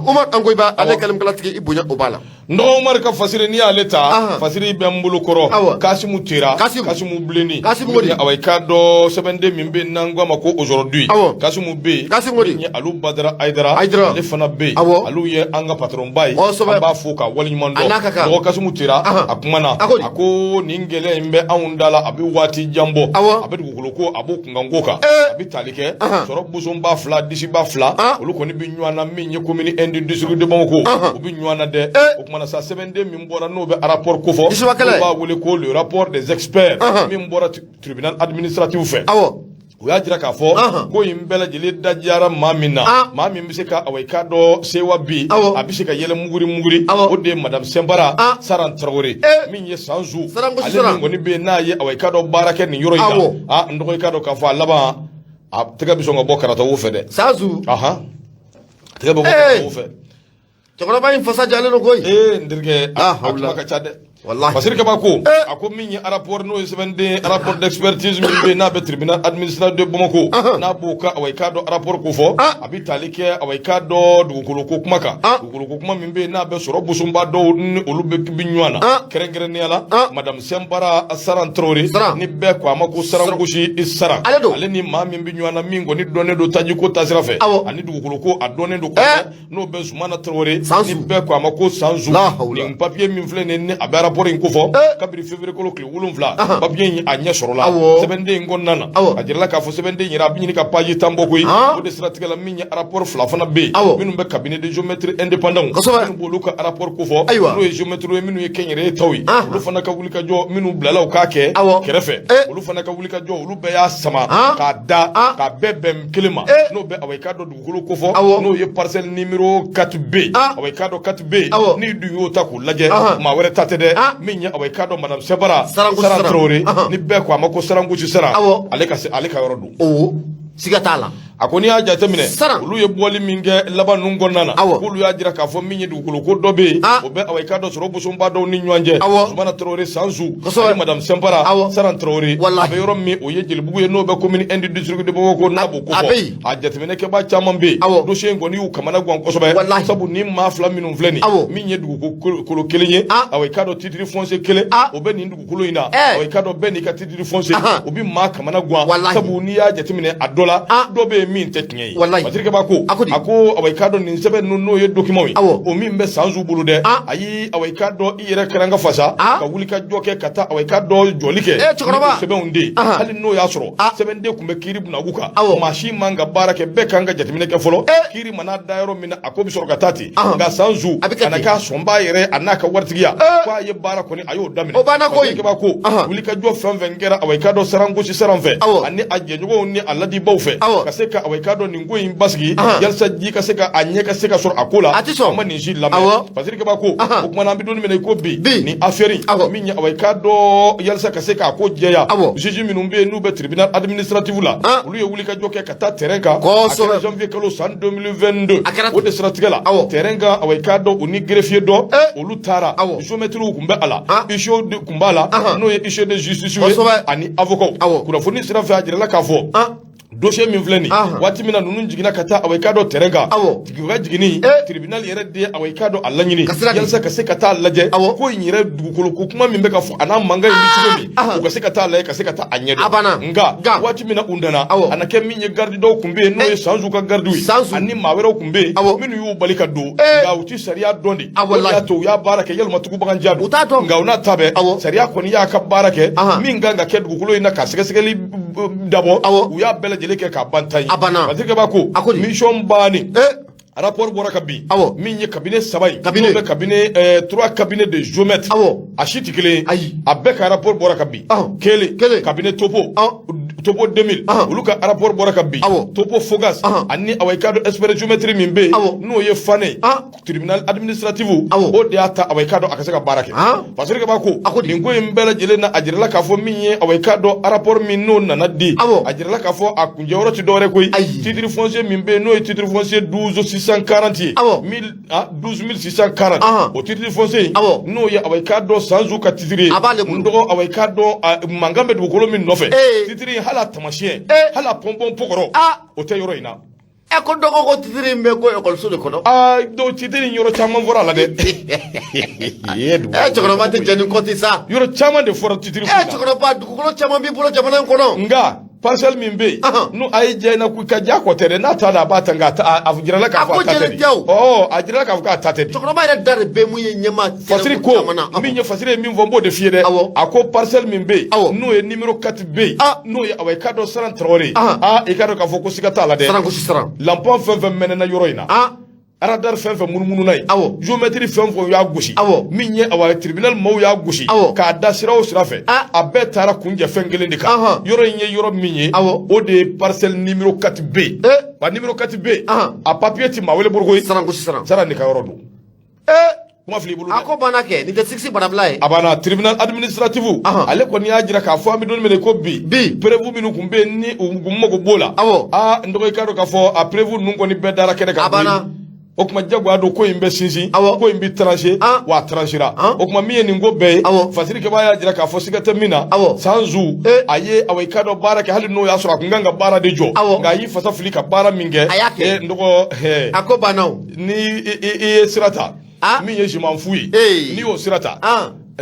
Umar Angoyiba, ale kalimkalatigi, i bonya o b'a la. N dɔgɔ Umaru ka fasiri, n'i y'ale ta, fasiri bɛ n bolo kɔrɔ. Kasimu Tera, Kasimu Bilenni, awa, i k'a dɔn sɛbɛnden min bɛ n'an k'a ma ko Aujourd'hui, Kasimu bɛ yen, Kasimu ye Alu Badara Ayidara, ale fana bɛ yen, alu ye an ka patron ba ye, an b'a fo ka waleɲuman dɔn. Dɔgɔ Kasimu Tera, a kumana, a ko nin gɛlɛya in bɛ anw da la, a bɛ waati jan bɔ, a bɛ dugukolo ko, a b'o kunkanko kan, a bɛ tali kɛ sɔrɔ bosonba fila, disiba fila, olu kɔni bɛ ɲɔgɔn na min ye commune 1 du district de Bamako, u bɛ ɲɔgɔn na dɛ. O kumana sa, sɛbɛnden min bɔra n'o bɛ rapport kofɔ, n'u b'a wele ko le rapport des experts, min bɔra tribunal administratif fɛ, u y'a jira k'a fɔ ko in bɛɛ lajɛlen dajara maa min na, maa min bɛ se ka, awa, i k'a dɔn sewa bi, a bɛ se ka yɛlɛ muguri muguri, o de ye madame Sɛnpara Saran Tarawele, min ye Sanzu, ale min kɔni bɛ yen n'a ye, awa, i k'a dɔn baara kɛ nin yɔrɔ in na. A n dɔgɔ, i k'a dɔn k'a fɔ a laban a tɛgɛ bɛ sɔn ka bɔ karatawo fɛ dɛ. Sanzu. Ahan, a tɛgɛ bɛ bɔ karatawo fɛ. Cɛkɔrɔba in fasa jalen don koyi. Ee, n terikɛ, a kuma ka ca dɛ. Walahi. Fasiri Kaba ko a ko min ye rapport n'o ye sɛbɛnden rapport d'expertise min bɛ yen n'a bɛ tribunal administratif de Bamako n'a b'o ka awa i k'a dɔn rapport ko fɔ a bɛ tali kɛ awa i k'a dɔn dugukolo ko kuma kan dugukolo ko kuma min bɛ yen n'a bɛ sɔrɔ bosonba dɔw ni olu bɛ bi ɲɔgɔn na kɛrɛnkɛrɛnnenya la madame Sɛnpara Saran Traoré ni bɛɛ ko a ma ko Sarangosi Saran ale ni maa min bɛ ɲɔgɔn na min kɔni dɔnnen don tajiko taasira fɛ ani dugukolo ko a dɔnnen don kosɛbɛ n'o bɛ Zumana Traoré ni bɛɛ ko a ma ko Sanzu nin papiye min filɛ nin ni a bɛ rapport in kofɔ kabini février kalo tile 7 papiye in a ɲɛ sɔrɔla sɛbɛnden in kɔnɔna na a jirala k'a fɔ sɛbɛnden yɛrɛ a bɛ ɲini ka page 10 bɔ koyi o de siratigɛ la min ye rapport fila fana bɛ yen minnu bɛ cabinet de géomètre indépendant minnu b'olu ka rapport kofɔ n'o ye géomètre ye minnu ye kɛnyɛrɛye taw ye olu fana ka wulikajɔ minnu bilala u k'a kɛ kɛrɛfɛ olu fana ka wulikajɔ olu bɛɛ y'a sama k'a da k'a bɛɛ bɛn kelen ma n'o bɛ awa i k'a dɔn dugukolo kofɔ n'o ye parcelle numéro 4B awa i k'a dɔn 4B n'i dun y'o ta k'o lajɛ maa wɛrɛ ta tɛ dɛ min ye awa i k'a dɔn madame Sɛnpara Saran Traoré ni bɛɛ ko a ma ko Sarangosi Saran ale ka ale ka yɔrɔ don siga t'a la a ko n'i y'a jateminɛ olu ye bɔli min kɛ laban ninnu kɔnɔna na k'olu y'a jira k'a fɔ min ye dugukolo ko dɔ bɛ yen o bɛ awa i k'a dɔn sɔrɔ bosonba dɔw ni ɲɔgɔn cɛ Zumana Traoré Sanzu ani madame Sɛnpara Saran Traoré a bɛ yɔrɔ min o ye Jelibugu ye n'o bɛ commune 1 du district de Bamako n'a b'o kofɔ a jateminɛkɛbaa caman bɛ yen dossier in kɔni y'u kamana gan kosɛbɛ sabu ni maa fila minnu filɛ nin min ye dugukolo kelen ye awa i k'a dɔn titre foncier kelen o bɛ nin dugukolo in na awa i k'a dɔn bɛɛ n'i ka titre foncier o bɛ maa kamana gan sabu n'i y'a jateminɛ a dɔ la dɔ bɛ yen min tɛ tiɲɛ ye Fasiri Kaba ko a ko awa i k'a dɔn nin sɛbɛn ninnu n'o ye document ye o min bɛ Sanzu bolo dɛ ayi awa i k'a dɔn i yɛrɛ kɛra n ka fasa ka wuli ka jɔ kɛ ka taa awa i k'a dɔn jɔli kɛ sɛbɛnw de hali n'o y'a sɔrɔ sɛbɛnden tun bɛ kiiri bunakun kan maa si man ka baara kɛ bɛɛ kan ka jateminɛ kɛ fɔlɔ kiiri mana da yɔrɔ min na a ko bɛ sɔrɔ ka taa ten nka Sanzu a na k'a sɔnba yɛrɛ a n'a ka waritigiya k'a ye baara kɔni a y'o daminɛ o banna koyi Kaba ko wuli ka jɔ fɛn fɛn kɛra awa i k'a dɔn Sarangosi Saran fɛ ani a jɛɲɔgɔnw ni a ladibaw fɛ ka se ka awa i k'a dɔn nin ko in basigi yalisa ji ka se ka a ɲɛ ka se ka sɔrɔ a ko la a tɛ sɔn a ma nin si lamɛn Fasiri Kaba ko o tuma na an bɛ don min na i ko bi nin affaire min ye awa i k'a dɔn yalisa ka se k'a ko jɛya juge minnu bɛ yen n'u bɛ tribunal administratif la olu ye wulikajɔ kɛ ka taa terrain kan a kɛra janvier kalo san 2022 o de siratigɛ la terrain kan awa i k'a dɔn u ni greffier dɔ olu taara géomètre tun bɛ a la huissier tun b'a la n'o ye huissier de justice ye ani avocat kunnafoni sira fɛ a jirala k'a fɔ dossier min filɛ nin waati min na ninnu jiginna ka taa awa i k'a dɔn terrain kan u ka jiginni tribunal yɛrɛ de ye awa i k'a dɔn a laɲini yalisa ka se ka taa lajɛ ko in yɛrɛ dugukolo ko kuma min bɛ ka fɔ a n'a mankan in bɛ cogo min u ka se ka taa lajɛ ka se ka taa a ɲɛdɔn nka waati min na u nana a na kɛ min ye garde dɔw tun bɛ yen n'o ye Sanzu ka garde ye ani maa wɛrɛw tun bɛ yen minnu y'u bali ka don nka u tɛ sariya dɔn de o de y'a to u y'a baara kɛ yalima tugubagan ja don nka u n'a ta bɛɛ sariya kɔni y'a ka baara kɛ min kan ka kɛ dugukolo in na ka sɛgɛsɛgɛli dabɔ u y'a bɛɛ lajɛlen kɛ k'a ban tan ye Fasiri Kaba ko mission bannen rapport bɔra ka bin min ye cabinet saba ye n'o bɛ cabinet trois cabinets de géomètre a si tɛ kelen ye ayi a bɛɛ ka rapport bɔra ka bin kelen cabinet topo topo 2000 olu ka rapport bɔra ka bin topo fogas ani awa i k'a dɔn expert géométrie min bɛ yen n'o ye Fane tribunal administratif o de y'a ta awa i k'a dɔn a ka se ka baara kɛ Fasiri Kaba ko nin ko in bɛɛ lajɛlen na a jirala k'a fɔ min ye awa i k'a dɔn rapport min n'o nana di a jirala k'a fɔ a kuncɛyɔrɔ tɛ dɔwɛrɛ koyi titre foncier min bɛ yen n'o ye titre foncier 12640 ye 12640 o titre foncier in n'o ye awa i k'a dɔn Sanzu ka titre ye n dɔgɔ awa i k'a dɔn mankan bɛ dugukolo min nɔfɛ titre in hali a taamasiyɛn hali a pɔnpɔn pɔkɔrɔ o tɛ yɔrɔ in na ɛ ko dɔgɔ ko titre in bɛ ko ekɔliso de kɔnɔ aa donc titre in yɔrɔ caman fɔra a la dɛ ɛ cɛkɔrɔba tɛ jɛn ni kɔ tɛ sa yɔrɔ caman de fɔra titre ɛ cɛkɔrɔba dugukolo caman b'i bolo jamana in kɔnɔ nka parcelle min bɛ yen n'o a ye diya in na ko ka diya kɔ tɛ dɛ n'a ta la a b'a ta nka a jirala k'a fɔ a ta tɛ de ɔ a jirala k'a fɔ k'a ta tɛ de cɛkɔrɔba yɛrɛ da de bɛ mun ye ɲɛma Fasiri ko min ye Fasiri ye min fɔ n b'o de f'i ye dɛ a ko parcelle min bɛ yen n'o ye numéro 4 bɛ yen n'o ye awa i k'a dɔn Saran Traoré aa i k'a dɔn k'a fɔ ko siga t'a la dɛ Sarangosi Saran lanpɔn fɛn fɛn mɛnɛna yɔrɔ in na radar fɛn fɛn munumununa yen géomètre fɛn fɛn y'a gosi min ye awa tribunal maaw y'a gosi k'a da sira o sira fɛ a bɛɛ taara kuncɛ fɛn kelen de kan yɔrɔ in ye yɔrɔ min ye o de ye parcelle numéro 4 B wa numéro 4 B a papier ti maa wɛrɛ bolo koyi Sarangosi Saran Saran de ka yɔrɔ don kuma fili i bolo a ko banna kɛ nin tɛ sigi barabila ye a banna tribunal administratif ale kɔni y'a jira k'a fɔ an bɛ don min na ko bi bi preuve minnu tun bɛ yen ni u mago b'o la awɔ aa n dɔgɔ i k'a dɔn k'a fɔ a preuve ninnu kɔni bɛɛ dara kɛnɛ kan a banna O tuma jagoya don, ko in bɛ sinsin, ko in bɛ tranché, wa a tranchera. O tuma min ye nin ko bɛɛ ye, Fasiri Keba y'a jira k'a fɔ siga tɛ min na, Sanzu a ye, awa, i k'a dɔn, baara kɛ, hali n'o y'a sɔrɔ a tun kan ka baara de jɔ, nka a y'i fasa fili ka baara min kɛ. A y'a kɛ. N dɔgɔ, a ko banna. Ni i ye sira ta min ye je m'en fous ye, n'i y'o sira ta,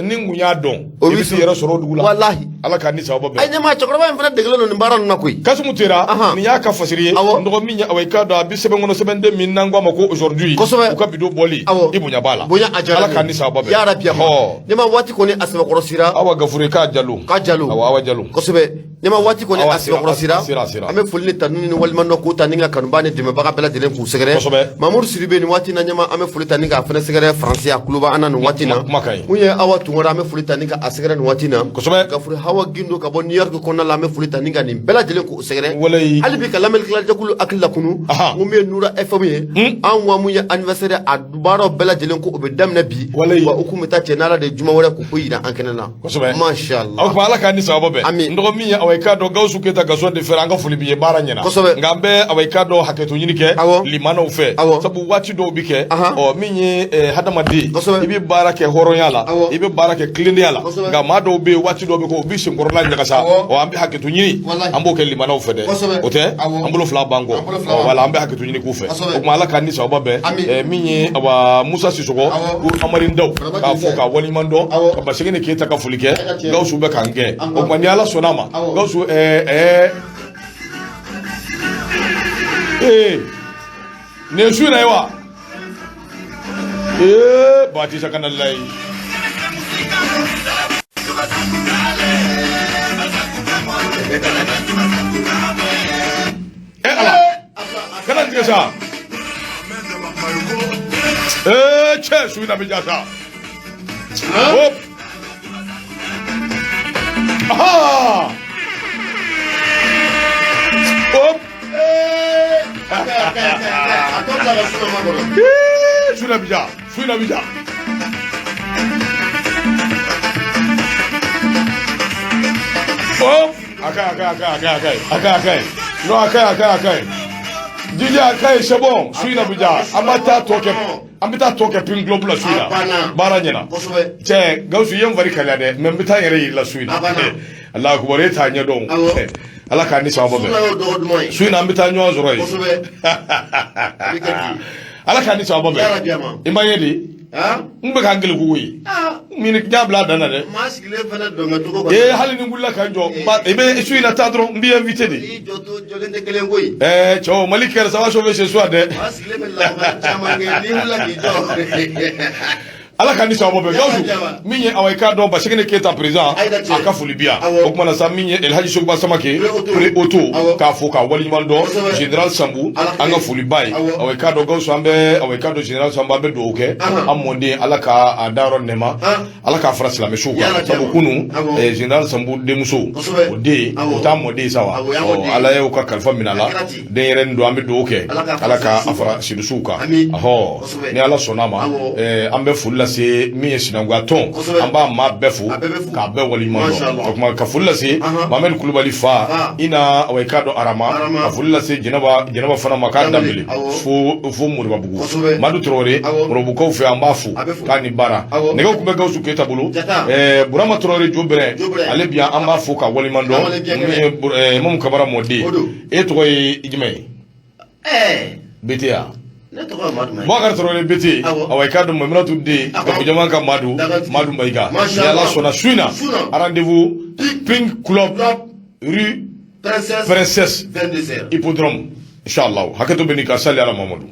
ni n kun y'a dɔn, o i bɛ t'i yɛrɛ sɔrɔ o dugu la. Walahi. Ala k'a ni sababa bɛn. Ayi, ɲɛmaa, cɛkɔrɔba in fana degelen don nin baara ninnu na koyi. Kasimu Tera, nin y'a ka fasiri ye. N dɔgɔ, min ye, awa, i k'a dɔn, a bɛ sɛbɛn kɔnɔ, sɛbɛnden min n'an ko a ma ko Aujourd'hui, u ka bidon bɔli, i bonya b'a la. Bonya a diyara. Ala k'a ni sababa bɛn. Yarabi. Ɲɛmaa, waati kɔni a sɛbɛkɔrɔ sera. Awa Gafure k'a Jalo. K'a Jalo. Awɔ, Awa Jalo. Kosɛbɛ. Ɲɛmaa, waati kɔni a sɛbɛkɔrɔ sera. Sera. An bɛ foli ni tanu ni waleɲumandɔn k'o ta ni ka kanubaa ni dɛmɛbaga bɛɛ lajɛlen k'u sɛgɛrɛ. Mamudu Sidibe, nin waati na, ɲɛmaa, an bɛ foli ta ni k'a fana sɛgɛrɛ Faransi, a kuloba an na nin waati na. Kuma ka ɲi. Mun ye Awa Tunkara, an bɛ foli ta ni ka a sɛgɛrɛ nin waati na. Gafure Hawa Gindo ka bɔ New York kɔnɔna la, an bɛ foli ta ni ka nin bɛɛ lajɛlen k'u sɛgɛrɛ. Walayi. Hali bi ka lamɛnnikɛla jɛkulu hakili lakunu. Mun ye Nura FM ye, an ko mun ye anniversaire, a baaraw bɛɛ lajɛlen ko o bɛ daminɛ bi. Walayi. Wa o kun bɛ taa cɛ n'Ala de juma wɛrɛ k'o yira an kɛnɛ na. Masha Allah. O tuma Ala k'an ni sababa bɛn. Ami. N dɔgɔ, min ye, awa, i k'a dɔn, Gawusu Keyita Gaston de Fer, an ka foli b'i ye, baara ɲɛna. Nka an bɛ, awa, i k'a dɔn, hakɛto ɲini kɛ limanaw fɛ. Sabu waati dɔw bi kɛ, ɔ, min ye hadamaden, i bɛ baara kɛ hɔrɔnya la, i bɛ baara kɛ tilennenya la, nka maa dɔw bɛ yen, waati dɔw bɛ kɛ, u bɛ senkɔrɔla ɲagasa. Ɔ, an bɛ hakɛto ɲini, an b'o kɛ limanaw fɛ dɛ. O tɛ, an bolo fila b'an kɔ. Ɔ, wala, an bɛ hakɛto ɲini k'u fɛ. O tuma Ala k'an ni sababa bɛn. Min ye, awa, Musa Sisɔkɔ ko Amari Ndaw, k'a fɔ k'a waleɲuman dɔn, ka Basegene Keyita ka foli kɛ. Gawusu bɛ k'an gɛn. O tuma ni Ala sɔnna a ma, Gawusu, ee, nin ye su in na ye wa? Ee, Batisa kana layi. E Ala, kana tigɛ sa. Ee, cɛ, su in na bɛ ja sa. Hop. Aha. Hop. Su in na bɛ ja, su in na bɛ ja. Hop. A ka ɲi, a ka ɲi, a ka ɲi, a ka ɲi, a ka ɲi, a ka ɲi. Non, a ka ɲi, a ka ɲi, a ka ɲi. DJ, a ka ɲi, c'est bon. Su in na bɛ ja. An b'a taa tɔ kɛ. An bɛ taa tɔ kɛ Pink Club la su in na. Baara ɲɛna. Cɛ, Gawusu, i ye n fari kalaya dɛ, mais n bɛ taa n yɛrɛ yir'i la su in na. Alahu akubar, e t'a ɲɛdɔn. Ala k'an ni sababa bɛn. Su in na, an bɛ taa ɲɔgɔn sɔrɔ yen. Ala k'an ni sababa bɛn. I ma ye de? N bɛ k'an kelen kogo ye. N y'a bila a dan na dɛ. Ee, hali ni n wulila ka n jɔ, i bɛ su in na taa dɔrɔn, n b'i invité de. Ɛɛ cɛw, Mali kɛra ça va chauffer ce soir dɛ. Ala ka ni sababu bɛn. Gawusu, min ye, awa, i k'a dɔn, Basegene Keyita président, a ka foli bi yan. O kuma na sa, min ye Elhaji Sogoba Samake Pré Auto, k'a fo k'a waleɲuman dɔn. Général Sanbu, an ka foli b'a ye. Awa, i k'a dɔn, Gawusu, an bɛ, awa, i k'a dɔn, général Sanbu, an bɛ dugawu kɛ an mɔden, Ala ka a dayɔrɔ nɛma, Ala k'a fara silamɛsuw kan. Sabu kunun, général Sanbu denmuso, o den, o t'a mɔden sa wa? Ala y'o ka kalifa minɛ a la, denyɛrɛnin don. An bɛ dugawu kɛ, Ala ka a fara silamɛsuw kan. Ɔhɔ, ni Ala sɔnna a ma, an bɛ foli lase min ye sinankunya tɔn, an b'a maa bɛɛ fo k'a bɛɛ waleɲuman dɔn. O tuma ka foli lase Mohamed Kulubali fa ina, awa, i k'a dɔn, Arama, ka foli lase Jɛnɛba, Jɛnɛba fana ma, k'a danbele fo Moribabugu, Madu Tarawele, Moribabugukaw fɛ, an b'a fo k'a ni baara. Nɛgɛw tun bɛ Gawusu Keyita bolo. Burama Tarawele Jobɛrɛ, ale bi yan, an b'a fo k'a waleɲuman dɔn. Mamu Kabara mɔden, e tɔgɔ ye jumɛn ye? BT ya? Bubakari Tarawele BT, awa, i k'a dɔn, Maminatu den, Gafu jama ka Madu, Madu Mayiga. Ni Ala sɔnna, su in na, rendez-vous Pink Club, rue Princesse, Hippodrome, inchallah. Hakɛto bɛ nin kan. Sali ala Mamadu.